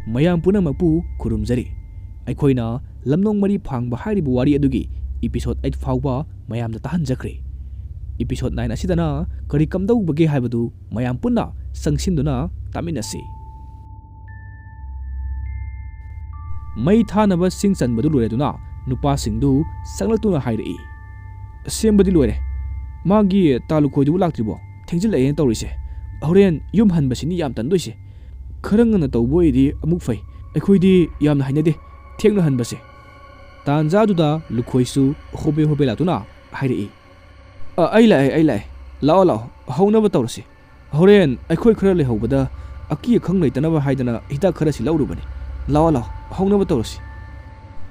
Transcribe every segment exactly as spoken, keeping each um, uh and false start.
ꯃꯌꯥꯝ ꯄꯨꯝꯅꯃꯛꯄꯨ ꯈꯨꯔꯨꯝꯖꯔꯤ꯫ ꯑꯩꯈꯣꯏꯅ ꯂꯝꯂꯣꯡ ꯃꯔꯤ ꯐꯥꯡꯕ ꯍꯥꯏꯔꯤꯕ ꯋꯥꯔꯤ ꯑꯗꯨꯒꯤ episode eight ꯐꯥꯎꯕ ꯃꯌꯥꯝꯗ ꯇꯥꯍꯟꯖꯈ꯭ꯔꯦ꯫ Episode nine ꯑꯁꯤꯗꯅ ꯀꯔꯤ ꯀꯝꯗꯧꯕꯒꯦ ꯍꯥꯏꯕꯗꯨ ꯃꯌꯥꯝ ꯄꯨꯟꯅ ꯆꯪꯁꯤꯟꯗꯨꯅ ꯇꯥꯃꯤꯟꯅꯁꯤ꯫ ꯃꯩ ꯊꯥꯅꯕ ꯁꯤꯡ ꯆꯟꯕꯗꯨ ꯂꯣꯏꯔꯗꯨꯅ ꯅꯨꯄꯥꯁꯤꯡꯗꯨ ꯆꯪꯂꯛꯇꯨꯅ ꯍꯥꯏꯔꯛꯏ, "ꯁꯦꯝꯕꯗꯤ ꯂꯣꯏꯔꯦ꯫ ꯃꯥꯒꯤ ꯇꯥ ꯂꯨꯈꯣꯏꯗꯨꯕꯨ ꯂꯥꯛꯇ꯭ꯔꯤꯕꯣ? ꯊꯦꯡꯖꯤꯜꯂꯛꯑꯦꯅ ꯇꯧꯔꯤꯁꯦ꯫ ꯍꯣꯔꯦꯟ ꯌꯨꯝ ꯍꯟꯕꯁꯤꯅꯤ ꯌꯥꯝ ꯇꯟꯗꯣꯏꯁꯦ꯫ ꯈꯔ ꯉꯟꯅ ꯇꯧꯕ ꯑꯣꯏꯗꯤ ꯑꯃꯨꯛ ꯐꯩ꯫ ꯑꯩꯈꯣꯏꯗꯤ ꯌꯥꯝꯅ ꯍꯩꯅꯗꯦ ꯊꯦꯡꯅ ꯍꯟꯕꯁꯦ"꯫ ꯇꯥꯟꯖꯥꯗꯨꯗ ꯂꯨꯈꯣꯏꯁꯨ ꯍꯣꯕꯦ ꯍꯣꯕꯦ ꯂꯥꯛꯇꯨꯅ ꯍꯥꯏꯔꯛꯏ, "ꯑ, ꯑꯩ ꯂꯥꯛꯑꯦ, ꯑꯩ ꯂꯥꯛꯑꯦ꯫ ꯂꯥꯛꯑꯣ, ꯂꯥꯛꯑꯣ, ꯍꯧꯅꯕ ꯇꯧꯔꯁꯤ꯫ ꯍꯣꯔꯦꯟ ꯑꯩꯈꯣꯏ ꯈꯔ ꯂꯩꯍꯧꯕꯗ ꯑꯀꯤ ꯑꯈꯪ ꯂꯩꯇꯅꯕ ꯍꯥꯏꯗꯅ ꯍꯤꯗꯥꯛ ꯈꯔꯁꯤ ꯂꯧꯔꯨꯕꯅꯤ꯫ ꯂꯥꯛꯑꯣ, ꯂꯥꯛꯑꯣ, ꯍꯧꯅꯕ ꯇꯧꯔꯁꯤ"꯫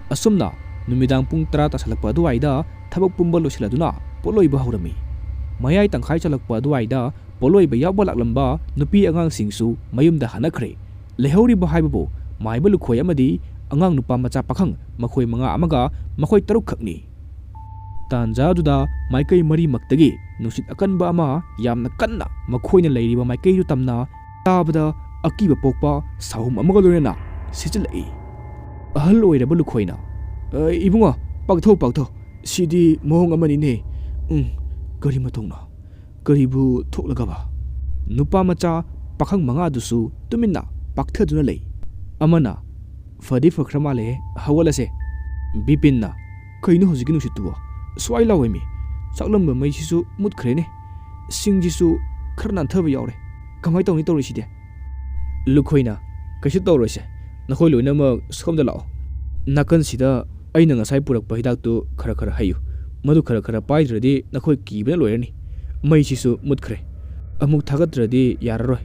ꯑꯁꯨꯝꯅ ꯅꯨꯃꯤꯗꯥꯡ ꯄꯨꯡ ꯇꯔꯥ ꯇꯥꯁꯜꯂꯛꯄ ꯑꯗꯨꯋꯥꯏꯗ ꯊꯕꯛ ꯄꯨꯝꯕ ꯂꯣꯏꯁꯤꯜꯂꯗꯨꯅ ꯄꯣꯠꯂꯣꯏꯕ ꯍꯧꯔꯝꯃꯤ꯫ ꯃꯌꯥꯏ ꯇꯪꯈꯥꯏ ꯆꯜꯂꯛꯄ ꯑꯗꯨꯋꯥꯏꯗ ꯄꯣꯠꯂꯣꯏꯕ ꯌꯥꯎꯕ ꯂꯥꯛꯂꯝꯕ ꯅꯨꯄꯤ ꯑꯉꯥꯡꯁꯤꯡꯁꯨ ꯃꯌꯨꯝꯗ ꯍꯟꯅꯈ꯭ꯔꯦ꯫ ꯂꯩꯍꯧꯔꯤꯕ ꯍꯥꯏꯕꯕꯨ ꯃꯥꯏꯕ ꯂꯨꯈꯣꯏ ꯑꯃꯗꯤ ꯑꯉꯥꯡ ꯅꯨꯄꯥ ꯃꯆꯥ ꯄꯥꯈꯪ ꯃꯈꯣꯏ ꯃꯉꯥ ꯑꯃꯒ ꯃꯈꯣꯏ ꯇꯔꯨꯛꯈꯛꯅꯤ꯫ ꯇꯥꯟꯖꯥꯗꯨꯗ ꯃꯥꯏꯀꯩ ꯃꯔꯤꯃꯛꯇꯒꯤ ꯅꯨꯡꯁꯤꯠ ꯑꯀꯟꯕ ꯑꯃ ꯌꯥꯝꯅ ꯀꯟꯅ ꯃꯈꯣꯏꯅ ꯂꯩꯔꯤꯕ ꯃꯥꯏꯀꯩꯗꯨ ꯇꯝꯅ ꯇꯥꯕꯗ ꯑꯀꯤꯕ ꯄꯣꯛꯄ ꯁꯥꯍꯨꯝ ꯑꯃꯒ ꯂꯣꯏꯅꯅ ꯁꯤꯠꯆꯤꯜꯂꯛꯏ꯫ ꯑꯍꯜ ꯑꯣꯏꯔꯕ ꯂꯨꯈꯣꯏꯅ, "ꯑ, ꯏꯕꯨꯡꯉꯣ, ꯄꯥꯛꯊꯧ, ꯄꯥꯛꯊꯧ꯫ ꯁꯤꯗꯤ ꯃꯑꯣꯡ ꯑꯃꯅꯤꯅꯦ꯫ ꯎꯝ, ꯀꯔꯤ ꯃꯇꯧꯅꯣ? ꯀꯔꯤꯕꯨ ꯊꯣꯛꯂꯒꯕ?" ꯅꯨꯄꯥ ꯃꯆꯥ ꯄꯥꯈꯪ ꯃꯉꯥꯗꯨꯁꯨ ꯇꯨꯃꯤꯟꯅ ꯄꯥꯛꯊꯗꯨꯅ ꯂꯩ꯫ ꯑꯃꯅ, "ꯐꯗꯤ ꯐꯈ꯭ꯔ ꯃꯥꯜꯂꯦ, ꯍꯧꯒꯠꯂꯁꯦ"꯫ ꯕꯤꯄꯤꯟꯅ, "ꯀꯩꯅꯣ ꯍꯧꯖꯤꯛꯀꯤ ꯅꯨꯡꯁꯤꯠꯇꯨꯕꯣ? ꯁ꯭ꯋꯥꯏ ꯂꯥꯎꯋꯦꯃꯤ꯫ ꯆꯥꯛꯂꯝꯕ ꯃꯩꯁꯤꯁꯨ ꯃꯨꯠꯈ꯭ꯔꯦꯅꯦ꯫ ꯁꯤꯡꯁꯤꯁꯨ ꯈꯔ ꯅꯥꯟꯊꯕ ꯌꯥꯎꯔꯦ꯫ ꯀꯃꯥꯏ ꯇꯧꯅꯤ ꯇꯧꯔꯤꯁꯤꯗꯤ?" ꯂꯨꯈꯣꯏꯅ, "ꯀꯩꯁꯨ ꯇꯧꯔꯣꯏꯁꯦ꯫ ꯅꯈꯣꯏ ꯂꯣꯏꯅꯃꯛ ꯁꯣꯝꯗ ꯂꯥꯛꯑꯣ꯫ ꯅꯥꯀꯟꯁꯤꯗ ꯑꯩꯅ ꯉꯁꯥꯏ ꯄꯨꯔꯛꯄ ꯍꯤꯗꯥꯛꯇꯨ ꯈꯔ ꯈꯔ ꯍꯩꯌꯨ꯫ ꯃꯗꯨ ꯈꯔ ꯈꯔ ꯄꯥꯏꯗ꯭ꯔꯗꯤ ꯅꯈꯣꯏ ꯀꯤꯕꯅ ꯂꯣꯏꯔꯅꯤ꯫ ꯃꯩꯁꯤꯁꯨ ꯃꯨꯠꯈ꯭ꯔꯦ꯫ ꯑꯃꯨꯛ ꯊꯥꯒꯠꯇ꯭ꯔꯗꯤ ꯌꯥꯔꯔꯣꯏ꯫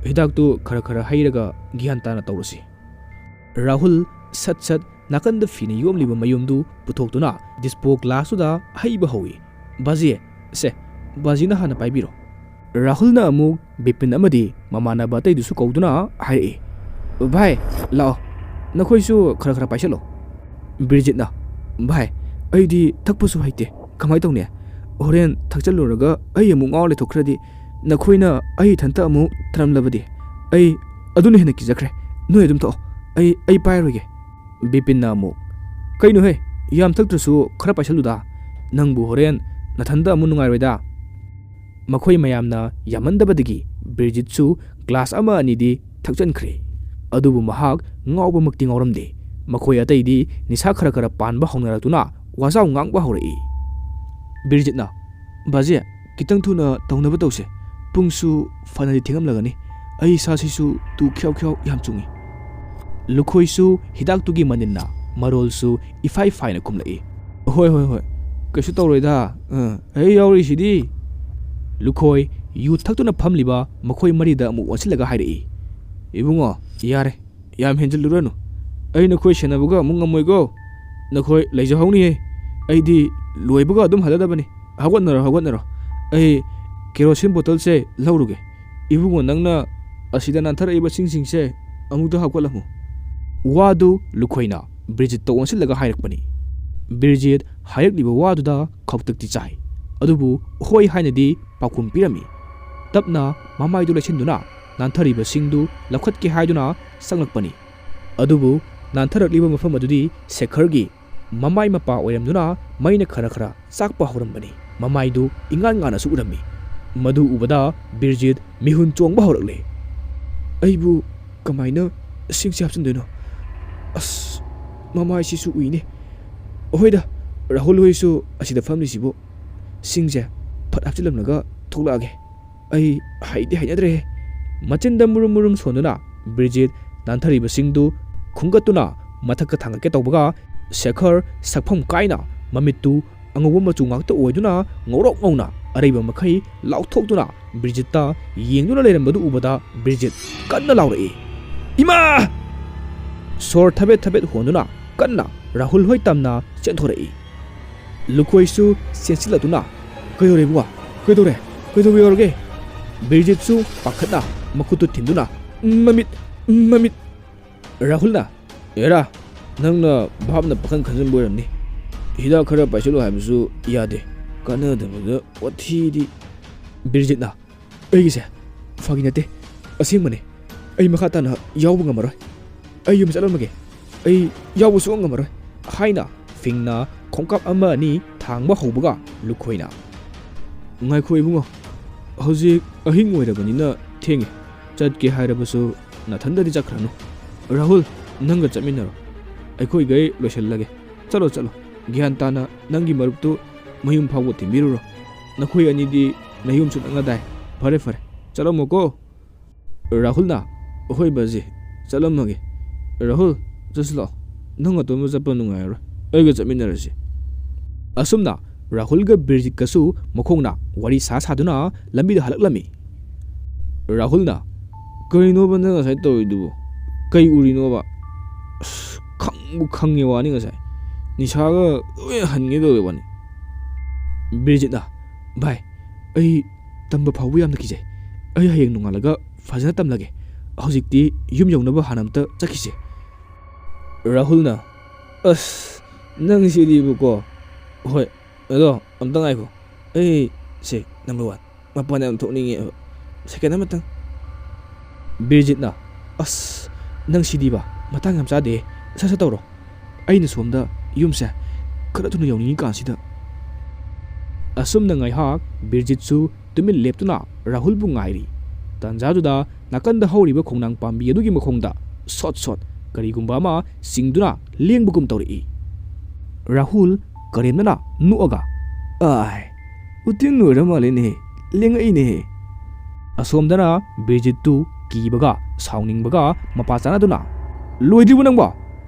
ꯍꯤꯗꯥꯛꯇꯨ ꯈꯔ ꯈꯔ ꯍꯩꯔꯒ ꯒ꯭ꯌꯥꯟ ꯇꯥꯅ ꯇꯧꯔꯁꯤ"꯫ ꯔꯥꯍꯨꯜ ꯁꯠ ꯁꯠ ꯅꯥꯀꯟꯗ ꯐꯤꯅ ꯌꯣꯝꯂꯤꯕ ꯃꯌꯨꯝꯗꯨ ꯄꯨꯊꯣꯛꯇꯨꯅ ꯗꯤꯁꯄꯣ ꯒ꯭ꯂꯥꯁꯇꯨꯗ ꯍꯩꯕ ꯍꯧꯏ꯫ "ꯕꯥꯖꯤ, ꯁꯦ, ꯕꯥꯖꯤꯅ ꯍꯥꯟꯅ ꯄꯥꯏꯕꯤꯔꯣ"꯫ ꯔꯥꯍꯨꯜꯅ ꯑꯃꯨꯛ ꯕꯤꯄꯤꯟ ꯑꯃꯗꯤ ꯃꯃꯥꯟꯅꯕ ꯑꯇꯩꯗꯨꯁꯨ ꯀꯧꯗꯨꯅ ꯍꯥꯏꯔꯛꯏ, "ꯚꯥꯏ, ꯂꯥꯛꯑꯣ, ꯅꯈꯣꯏꯁꯨ ꯈꯔ ꯈꯔ ꯄꯥꯏꯁꯜꯂꯣ"꯫ ꯕꯤꯔꯖꯤꯠꯅ, "ꯚꯥꯏ, ꯑꯩꯗꯤ ꯊꯛꯄꯁꯨ ꯍꯩꯇꯦ, ꯀꯃꯥꯏ ꯇꯧꯅꯤ? ꯍꯣꯔꯦꯟ ꯊꯛꯆꯜꯂꯨꯔꯒ ꯑꯩ ꯑꯃꯨꯛ ꯉꯥꯎꯔ ꯂꯩꯊꯣꯛꯈ꯭ꯔꯗꯤ, ꯅꯈꯣꯏꯅ ꯑꯩ ꯏꯊꯟꯇ ꯑꯃꯨꯛ ꯊꯅꯝꯂꯕꯗꯤ, ꯑꯩ ꯑꯗꯨꯅ ꯍꯦꯟꯅ ꯀꯤꯖꯈ꯭ꯔꯦ꯫ "ꯅꯣꯏ ꯑꯗꯨꯝ ꯊꯛꯑꯣ, ꯑꯩ, ꯑꯩ ꯄꯥꯏꯔꯣꯏꯒꯦ꯫" ꯕꯤꯄꯤꯟꯅ ꯑꯃꯨꯛ, "ꯀꯩꯅꯣꯍꯦ, ꯌꯥꯝ ꯊꯛꯇ꯭ꯔꯁꯨ ꯈꯔ ꯄꯥꯏꯁꯜꯂꯨꯗ, ꯅꯪꯕꯨ ꯍꯣꯔꯦꯟ ꯅꯊꯟꯗ ꯑꯃꯨꯛ ꯅꯨꯡꯉꯥꯏꯔꯣꯏꯗ꯫" ꯃꯈꯣꯏ ꯃꯌꯥꯝꯅ ꯌꯥꯝꯃꯟꯗꯕꯗꯒꯤ ꯕꯤꯔꯖꯤꯠꯁꯨ ꯒ꯭ꯂꯥꯁ ꯑꯃ ꯑꯅꯤꯗꯤ ꯊꯛꯆꯟꯈ꯭ꯔꯦ꯫ ꯑꯗꯨꯕꯨ ꯃꯍꯥꯛ ꯉꯥꯎꯕꯃꯛꯇꯤ ꯉꯥꯎꯔꯝꯗꯦ꯫ ꯃꯈꯣꯏ ꯑꯇꯩꯗꯤ ꯅꯤꯁꯥ ꯈꯔ ꯈꯔ ꯄꯥꯟꯕ ꯍꯧꯅꯔꯛꯇꯨꯅ ꯋꯥꯖꯥꯎ ꯉꯥꯡꯕ ꯍꯧꯔꯛꯏ꯫ ꯕꯤꯔꯖꯤꯠꯅ, "ꯕꯥꯖꯤ, ꯈꯤꯇꯪ ꯊꯨꯅ ꯇꯧꯅꯕ ꯇꯧꯁꯦ꯫ ꯄꯨꯡꯁꯨ ꯐꯅꯗꯤ ꯊꯦꯡꯂꯝꯂꯒꯅꯤ꯫ ꯑꯩ ꯏꯁꯥꯁꯤꯁꯨ ꯇꯨ ꯈ꯭ꯌꯥꯎ ꯈ꯭ꯌꯥꯎ ꯌꯥꯝ ꯆꯨꯡꯉꯤ꯫" ꯂꯨꯈꯣꯏꯁꯨ ꯍꯤꯗꯥꯛꯇꯨꯒꯤ ꯃꯅꯤꯟꯅ ꯃꯔꯣꯜꯁꯨ ꯏꯐꯥꯏ ꯐꯥꯏꯅ ꯈꯨꯝꯂꯛꯏ꯫ "ꯍꯣꯏ, ꯍꯣꯏ, ꯍꯣꯏ, ꯀꯩꯁꯨ ꯇꯧꯔꯣꯏꯗ꯫ ꯑ, ꯑꯩ ꯌꯥꯎꯔꯤꯁꯤꯗꯤ꯫" ꯂꯨꯈꯣꯏ ꯌꯨ ꯊꯛꯇꯨꯅ ꯐꯝꯂꯤꯕ ꯃꯈꯣꯏ ꯃꯔꯤꯗ ꯑꯃꯨꯛ ꯑꯣꯟꯁꯤꯜꯂꯒ ꯍꯥꯏꯔꯛꯏ꯫ "ꯏꯕꯨꯡꯉꯣ, ꯌꯥꯔꯦ, ꯌꯥꯝ ꯍꯦꯟꯖꯤꯜꯂꯨꯔꯅꯨ꯫ ꯑꯩ ꯅꯈꯣꯏ ꯁꯦꯟꯅꯕꯒ ꯑꯃꯨꯛ ꯉꯝꯃꯣꯏꯀꯣ꯫ ꯅꯈꯣꯏ ꯂꯩꯖꯍꯧꯅꯤꯍꯦ꯫ ꯑꯩꯗꯤ ꯂꯣꯏꯕꯒ ꯑꯗꯨꯝ ꯍꯜꯂꯗꯕꯅꯤ꯫ ꯍꯧꯒꯠꯅꯔꯣ, ꯍꯧꯒꯠꯅꯔꯣ꯫ ꯑꯩ ꯀꯦꯔꯣꯁꯤꯟ ꯕꯣꯇꯜꯁꯦ ꯂꯧꯔꯨꯒꯦ꯫ ꯏꯕꯨꯡꯉꯣ, ꯅꯪꯅ ꯑꯁꯤꯗ ꯅꯥꯟꯊꯔꯛꯏꯕꯁꯤꯡꯁꯤꯡꯁꯦ ꯑꯃꯨꯛꯇ ꯍꯥꯞꯀꯠꯂꯝꯃꯨ꯫" ꯋꯥꯗꯨ ꯂꯨꯈꯣꯏꯅ ꯕ꯭ꯔꯤꯖꯤꯠꯇ ꯑꯣꯟꯁꯤꯜꯂꯒ ꯍꯥꯏꯔꯛꯄꯅꯤ꯫ ꯕ꯭ꯔꯤꯖꯤꯠ ꯍꯥꯏꯔꯛꯂꯤꯕ ꯋꯥꯗꯨꯗ ꯈꯧꯇꯛꯇꯤ ꯆꯥꯏ, ꯑꯗꯨꯕꯨ ꯍꯣꯏ ꯍꯥꯏꯅꯗꯤ ꯄꯥꯎꯈꯨꯝ ꯄꯤꯔꯝꯃꯤ꯫ ꯇꯞꯅ ꯃꯃꯥꯏꯗꯨ ꯂꯩꯁꯤꯟꯗꯨꯅ ꯅꯥꯟꯊꯔꯤꯕꯁꯤꯡꯗꯨ ꯂꯧꯈꯠꯀꯦ ꯍꯥꯏꯗꯨꯅ ꯆꯪꯂꯛꯄꯅꯤ꯫ ꯑꯗꯨꯕꯨ ꯅꯥꯟꯊꯔꯛꯂꯤꯕ ꯃꯐꯝ ꯑꯗꯨꯗꯤ ꯁꯦꯈꯔꯒꯤ ꯃꯃꯥꯏ ꯃꯄꯥ ꯑꯣꯏꯔꯝꯗꯨꯅ ꯃꯩꯅ ꯈꯔ ꯈꯔ ꯆꯥꯛꯄ ꯍꯧꯔꯝꯕꯅꯤ꯫ ꯃꯃꯥꯏꯗꯨ ꯏꯉꯥꯟ ꯉꯥꯟꯅꯁꯨ ꯎꯔꯝꯃꯤ꯫ ꯃꯗꯨ ꯎꯕꯗ ꯕꯤꯔꯖꯤꯠ ꯃꯤꯍꯨꯟ ꯆꯣꯡꯕ ꯍꯧꯔꯛꯂꯦ꯫ "ꯑꯩꯕꯨ ꯀꯃꯥꯏꯅ ꯁꯤꯡꯁꯦ ꯍꯥꯞꯆꯤꯟꯗꯣꯏꯅꯣ? ꯑꯁ, ꯃꯃꯥꯏꯁꯤꯁꯨ ꯎꯏꯅꯦ꯫ ꯍꯣꯏꯗ, ꯔꯥꯍꯨꯜ ꯍꯣꯏꯁꯨ ꯑꯁꯤꯗ ꯐꯝꯂꯤꯁꯤꯕꯨ꯫ ꯁꯤꯡꯁꯦ ꯐꯠ ꯍꯥꯞꯆꯤꯜꯂꯝꯂꯒ ꯊꯣꯛꯂꯛꯑꯒꯦ꯫ ꯑꯩ ꯍꯩꯗꯤ ꯍꯩꯅꯗ꯭ꯔꯦꯍꯦ꯫" ꯃꯆꯤꯟꯗ ꯃꯨꯔꯨꯝ ꯃꯨꯔꯨꯝ ꯁꯣꯟꯗꯨꯅ ꯕ꯭ꯔꯤꯖꯤꯠ ꯅꯥꯟꯊꯔꯤꯕꯁꯤꯡꯗꯨ ꯈꯨꯝꯒꯠꯇꯨꯅ ꯃꯊꯛꯇ ꯊꯥꯡꯒꯠꯀꯦ ꯇꯧꯕꯒ, ꯁꯦꯈꯔ ꯁꯛꯐꯝ ꯀꯥꯏꯅ ꯃꯃꯤꯠꯇꯨ ꯑꯉꯧꯕ ꯃꯆꯨ ꯉꯥꯛꯇ ꯑꯣꯏꯗꯨꯅ ꯉꯧꯔꯣꯛ ꯉꯧꯅ ꯑꯔꯩꯕ ꯃꯈꯩ ꯂꯥꯎꯊꯣꯛꯇꯨꯅ ꯕ꯭ꯔꯤꯖꯤꯠꯇ ꯌꯦꯡꯗꯨꯅ ꯂꯩꯔꯝꯕꯗꯨ ꯎꯕꯗ ꯕ꯭ꯔꯤꯖꯤꯠ ꯀꯟꯅ ꯂꯥꯎꯔꯛꯏ, "ꯏꯃꯥ!" ꯁꯣꯔ ꯊꯕꯦꯠ ꯊꯕꯦꯠ ꯍꯣꯟꯗꯨꯅ ꯀꯟꯅ ꯔꯥꯍꯨꯜ ꯍꯣꯏ ꯇꯝꯅ ꯆꯦꯟꯊꯣꯔꯛꯏ꯫ ꯂꯨꯈꯣꯏꯁꯨ ꯆꯦꯟꯁꯤꯜꯂꯛꯇꯨꯅ, "ꯀꯩꯗꯧꯔꯦ ꯏꯕꯨꯡꯉꯣ? ꯀꯩꯗꯧꯔꯦ? ꯀꯩꯗꯧꯕ ꯌꯥꯎꯔꯒꯦ?" ꯕꯤꯔꯖꯤꯠꯁꯨ ꯄꯥꯈꯠꯅ ꯃꯈꯨꯠꯇꯨ ꯊꯤꯟꯗꯨꯅ, "ꯃꯃꯤꯠ, ꯃꯃꯤꯠ!" ꯔꯥꯍꯨꯜꯅ, "ꯑꯦꯔꯥ, ꯅꯪꯅ ꯚꯥꯞꯅ ꯄꯥꯈꯪ ꯈꯟꯖꯟꯕ ꯑꯣꯏꯔꯝꯅꯤ꯫ ꯍꯤꯗꯥꯛ ꯈꯔ ꯄꯥꯏꯁꯤꯜꯂꯨ ꯍꯥꯏꯕꯁꯨ ꯌꯥꯗꯦ꯫ ꯀꯥꯟꯅꯗꯕꯗ ꯋꯥꯊꯤꯗꯤ꯫" ꯕꯤꯔꯖꯤꯠꯅ, "ꯑꯩꯒꯤꯁꯦ ꯐꯥꯒꯤ ꯅꯠꯇꯦ, ꯑꯁꯦꯡꯕꯅꯦ꯫ ꯑꯩ ꯃꯈꯥ ꯇꯥꯅ ꯌꯥꯎꯕ ꯉꯝꯃꯔꯣꯏ꯫ "ꯑꯩ ꯌꯨꯝ ꯆꯠꯂꯝꯃꯒꯦ, ꯑꯩ ꯌꯥꯎꯕ ꯁꯨꯡꯉꯝ ꯉꯝꯃꯔꯣꯏ" ꯍꯥꯏꯅ ꯐꯤꯡꯅ ꯈꯣꯡꯀꯥꯞ ꯑꯃ ꯑꯅꯤ ꯊꯥꯡꯕ ꯍꯧꯕꯒ ꯂꯨꯈꯣꯏꯅ, "ꯉꯥꯏꯈꯣ ꯏꯕꯨꯡꯉꯣ, ꯍꯧꯖꯤꯛ ꯑꯍꯤꯡ ꯑꯣꯏꯔꯕꯅꯤꯅ ꯊꯦꯡꯉꯦ, ꯆꯠꯀꯦ ꯍꯥꯏꯔꯕꯁꯨ ꯅꯊꯟꯗꯗꯤ ꯆꯠꯈ꯭ꯔꯅꯨ꯫ ꯔꯥꯍꯨꯜ, ꯅꯪꯒ ꯆꯠꯃꯤꯟꯅꯔꯣ, ꯑꯩꯈꯣꯏꯒꯩ ꯂꯣꯏꯁꯤꯜꯂꯒꯦ꯫ ꯆꯠꯂꯣ ꯆꯠꯂꯣ, ꯒ꯭ꯌꯥꯟ ꯇꯥꯅ ꯅꯪꯒꯤ ꯃꯔꯨꯞꯇꯨ ꯃꯌꯨꯝ ꯐꯥꯎꯕ ꯊꯤꯟꯕꯤꯔꯨꯔꯣ꯫ ꯅꯈꯣꯏ ꯑꯅꯤꯗꯤ ꯅꯌꯨꯝꯁꯨ ꯅꯛꯅꯗꯥꯏ꯫ ꯐꯔꯦ ꯐꯔꯦ, ꯆꯠꯂꯝꯃꯣꯀꯣ"꯫ ꯔꯥꯍꯨꯜꯅ, "ꯑꯍꯣꯏ ꯕꯥꯖꯤ, ꯆꯠꯂꯝꯃꯒꯦ꯫ ꯔꯥꯍꯨꯜ, ꯆꯠꯁꯤ ꯂꯥꯛꯑꯣ, ꯅꯪ ꯅꯇꯣꯝꯇ ꯆꯠꯄ ꯅꯨꯡꯉꯥꯏꯔꯔꯣꯏ, ꯑꯩꯒ ꯆꯠꯃꯤꯟꯅꯔꯁꯤ"꯫ ꯑꯁꯨꯝꯅ ꯔꯥꯍꯨꯜꯒ ꯕꯤꯔꯖꯤꯠꯀꯁꯨ ꯃꯈꯣꯡꯅ ꯋꯥꯔꯤ ꯁꯥ ꯁꯥꯗꯨꯅ ꯂꯝꯕꯤꯗ ꯍꯜꯂꯛꯂꯝꯃꯤ꯫ ꯔꯥꯍꯨꯜꯅ, "ꯀꯔꯤꯅꯣꯕ ꯅꯪ ꯉꯁꯥꯏ ꯇꯧꯔꯤꯗꯨꯕꯨ? ꯀꯩ ꯎꯔꯤꯅꯣꯕ? ꯑꯁ, ꯈꯪꯕꯨ ꯈꯪꯉꯦ ꯋꯥꯅꯤ ꯉꯁꯥꯏ꯫ ꯅꯤꯁꯥꯒ ꯂꯣꯏ ꯍꯟꯒꯦ ꯇꯧꯋꯦ ꯋꯥꯅꯤ"꯫ ꯕꯤꯔꯖꯤꯠꯅ, "ꯚꯥꯏ, ꯑꯩ ꯇꯝꯕ ꯐꯥꯎꯕ ꯌꯥꯝꯅ ꯀꯤꯖꯩ꯫ ꯑꯩ ꯍꯌꯦꯡ ꯅꯣꯡꯉꯥꯜꯂꯒ ꯐꯖꯅ ꯇꯝꯂꯒꯦ꯫ ꯍꯧꯖꯤꯛꯇꯤ ꯌꯨꯝ ꯌꯧꯅꯕ ꯍꯥꯟꯅ ꯑꯝꯇ ꯆꯠꯈꯤꯁꯦ"꯫ ꯔꯥꯍꯨꯜꯅ, "ꯑꯁ, ꯅꯪꯁꯤꯗꯤꯕꯀꯣ꯫ ꯍꯣꯏ, ꯑꯗꯣ ꯑꯝꯇ ꯉꯥꯏꯈꯣ꯫ ꯑꯩ ꯁꯦ ꯅꯝꯕꯔ ꯋꯥꯟ꯫ ꯃꯄꯥꯟ ꯌꯥꯝ ꯊꯣꯛꯅꯤꯡꯉꯦ꯫ ꯁꯦꯀꯦꯟ ꯑꯃꯇꯪ"꯫ ꯕꯤꯔꯖꯤꯠꯅ, "ꯑꯁ, ꯅꯪ ꯁꯤꯗꯤꯕ, ꯃꯇꯥꯡ ꯌꯥꯝ ꯆꯥꯗꯦ꯫ ꯁꯠ ꯁꯠ ꯇꯧꯔꯣ꯫ ꯑꯩꯅ ꯁꯣꯝꯗ ꯌꯨꯝꯁꯦ ꯈꯔ ꯊꯨꯅ ꯌꯧꯅꯤꯡꯉꯤ ꯀꯥꯟꯁꯤꯗ"꯫ ꯑꯁꯨꯝꯅ ꯉꯥꯏꯍꯥꯛ ꯕꯤꯔꯖꯤꯠꯁꯨ ꯇꯨꯃꯤꯟ ꯂꯦꯞꯇꯨꯅ ꯔꯥꯍꯨꯜꯕꯨ ꯉꯥꯏꯔꯤ꯫ ꯇꯥꯟꯖꯥꯗꯨꯗ ꯅꯥꯀꯟꯗ ꯍꯧꯔꯤꯕ ꯈꯣꯡꯅꯥꯡ ꯄꯥꯝꯕꯤ ꯑꯗꯨꯒꯤ ꯃꯈꯣꯡꯗ ꯁꯣꯠ ꯁꯣꯠ ꯀꯔꯤꯒꯨꯝꯕ ꯑꯃ ꯆꯤꯡꯗꯨꯅ ꯂꯦꯡꯕꯒꯨꯝ ꯇꯧꯔꯛꯏ꯫ ꯔꯥꯍꯨꯜ ꯀꯔꯦꯝꯅꯅ ꯅꯣꯛꯑꯒ, "ꯑꯥꯏ, ꯎꯇꯤꯟ ꯑꯣꯏꯔ ꯃꯥꯜꯂꯦꯅꯦ, ꯂꯦꯡꯉꯛꯏꯅꯦ"꯫ ꯑꯁꯣꯝꯗꯅ ꯕꯤꯔꯖꯤꯠꯇꯨ ꯀꯤꯕꯒ ꯁꯥꯎꯅꯤꯡꯕꯒ ꯃꯄꯥ ꯆꯥꯅꯗꯨꯅ, "ꯂꯣꯏꯗ꯭ꯔꯤꯕꯣ ꯅꯪꯕꯣ?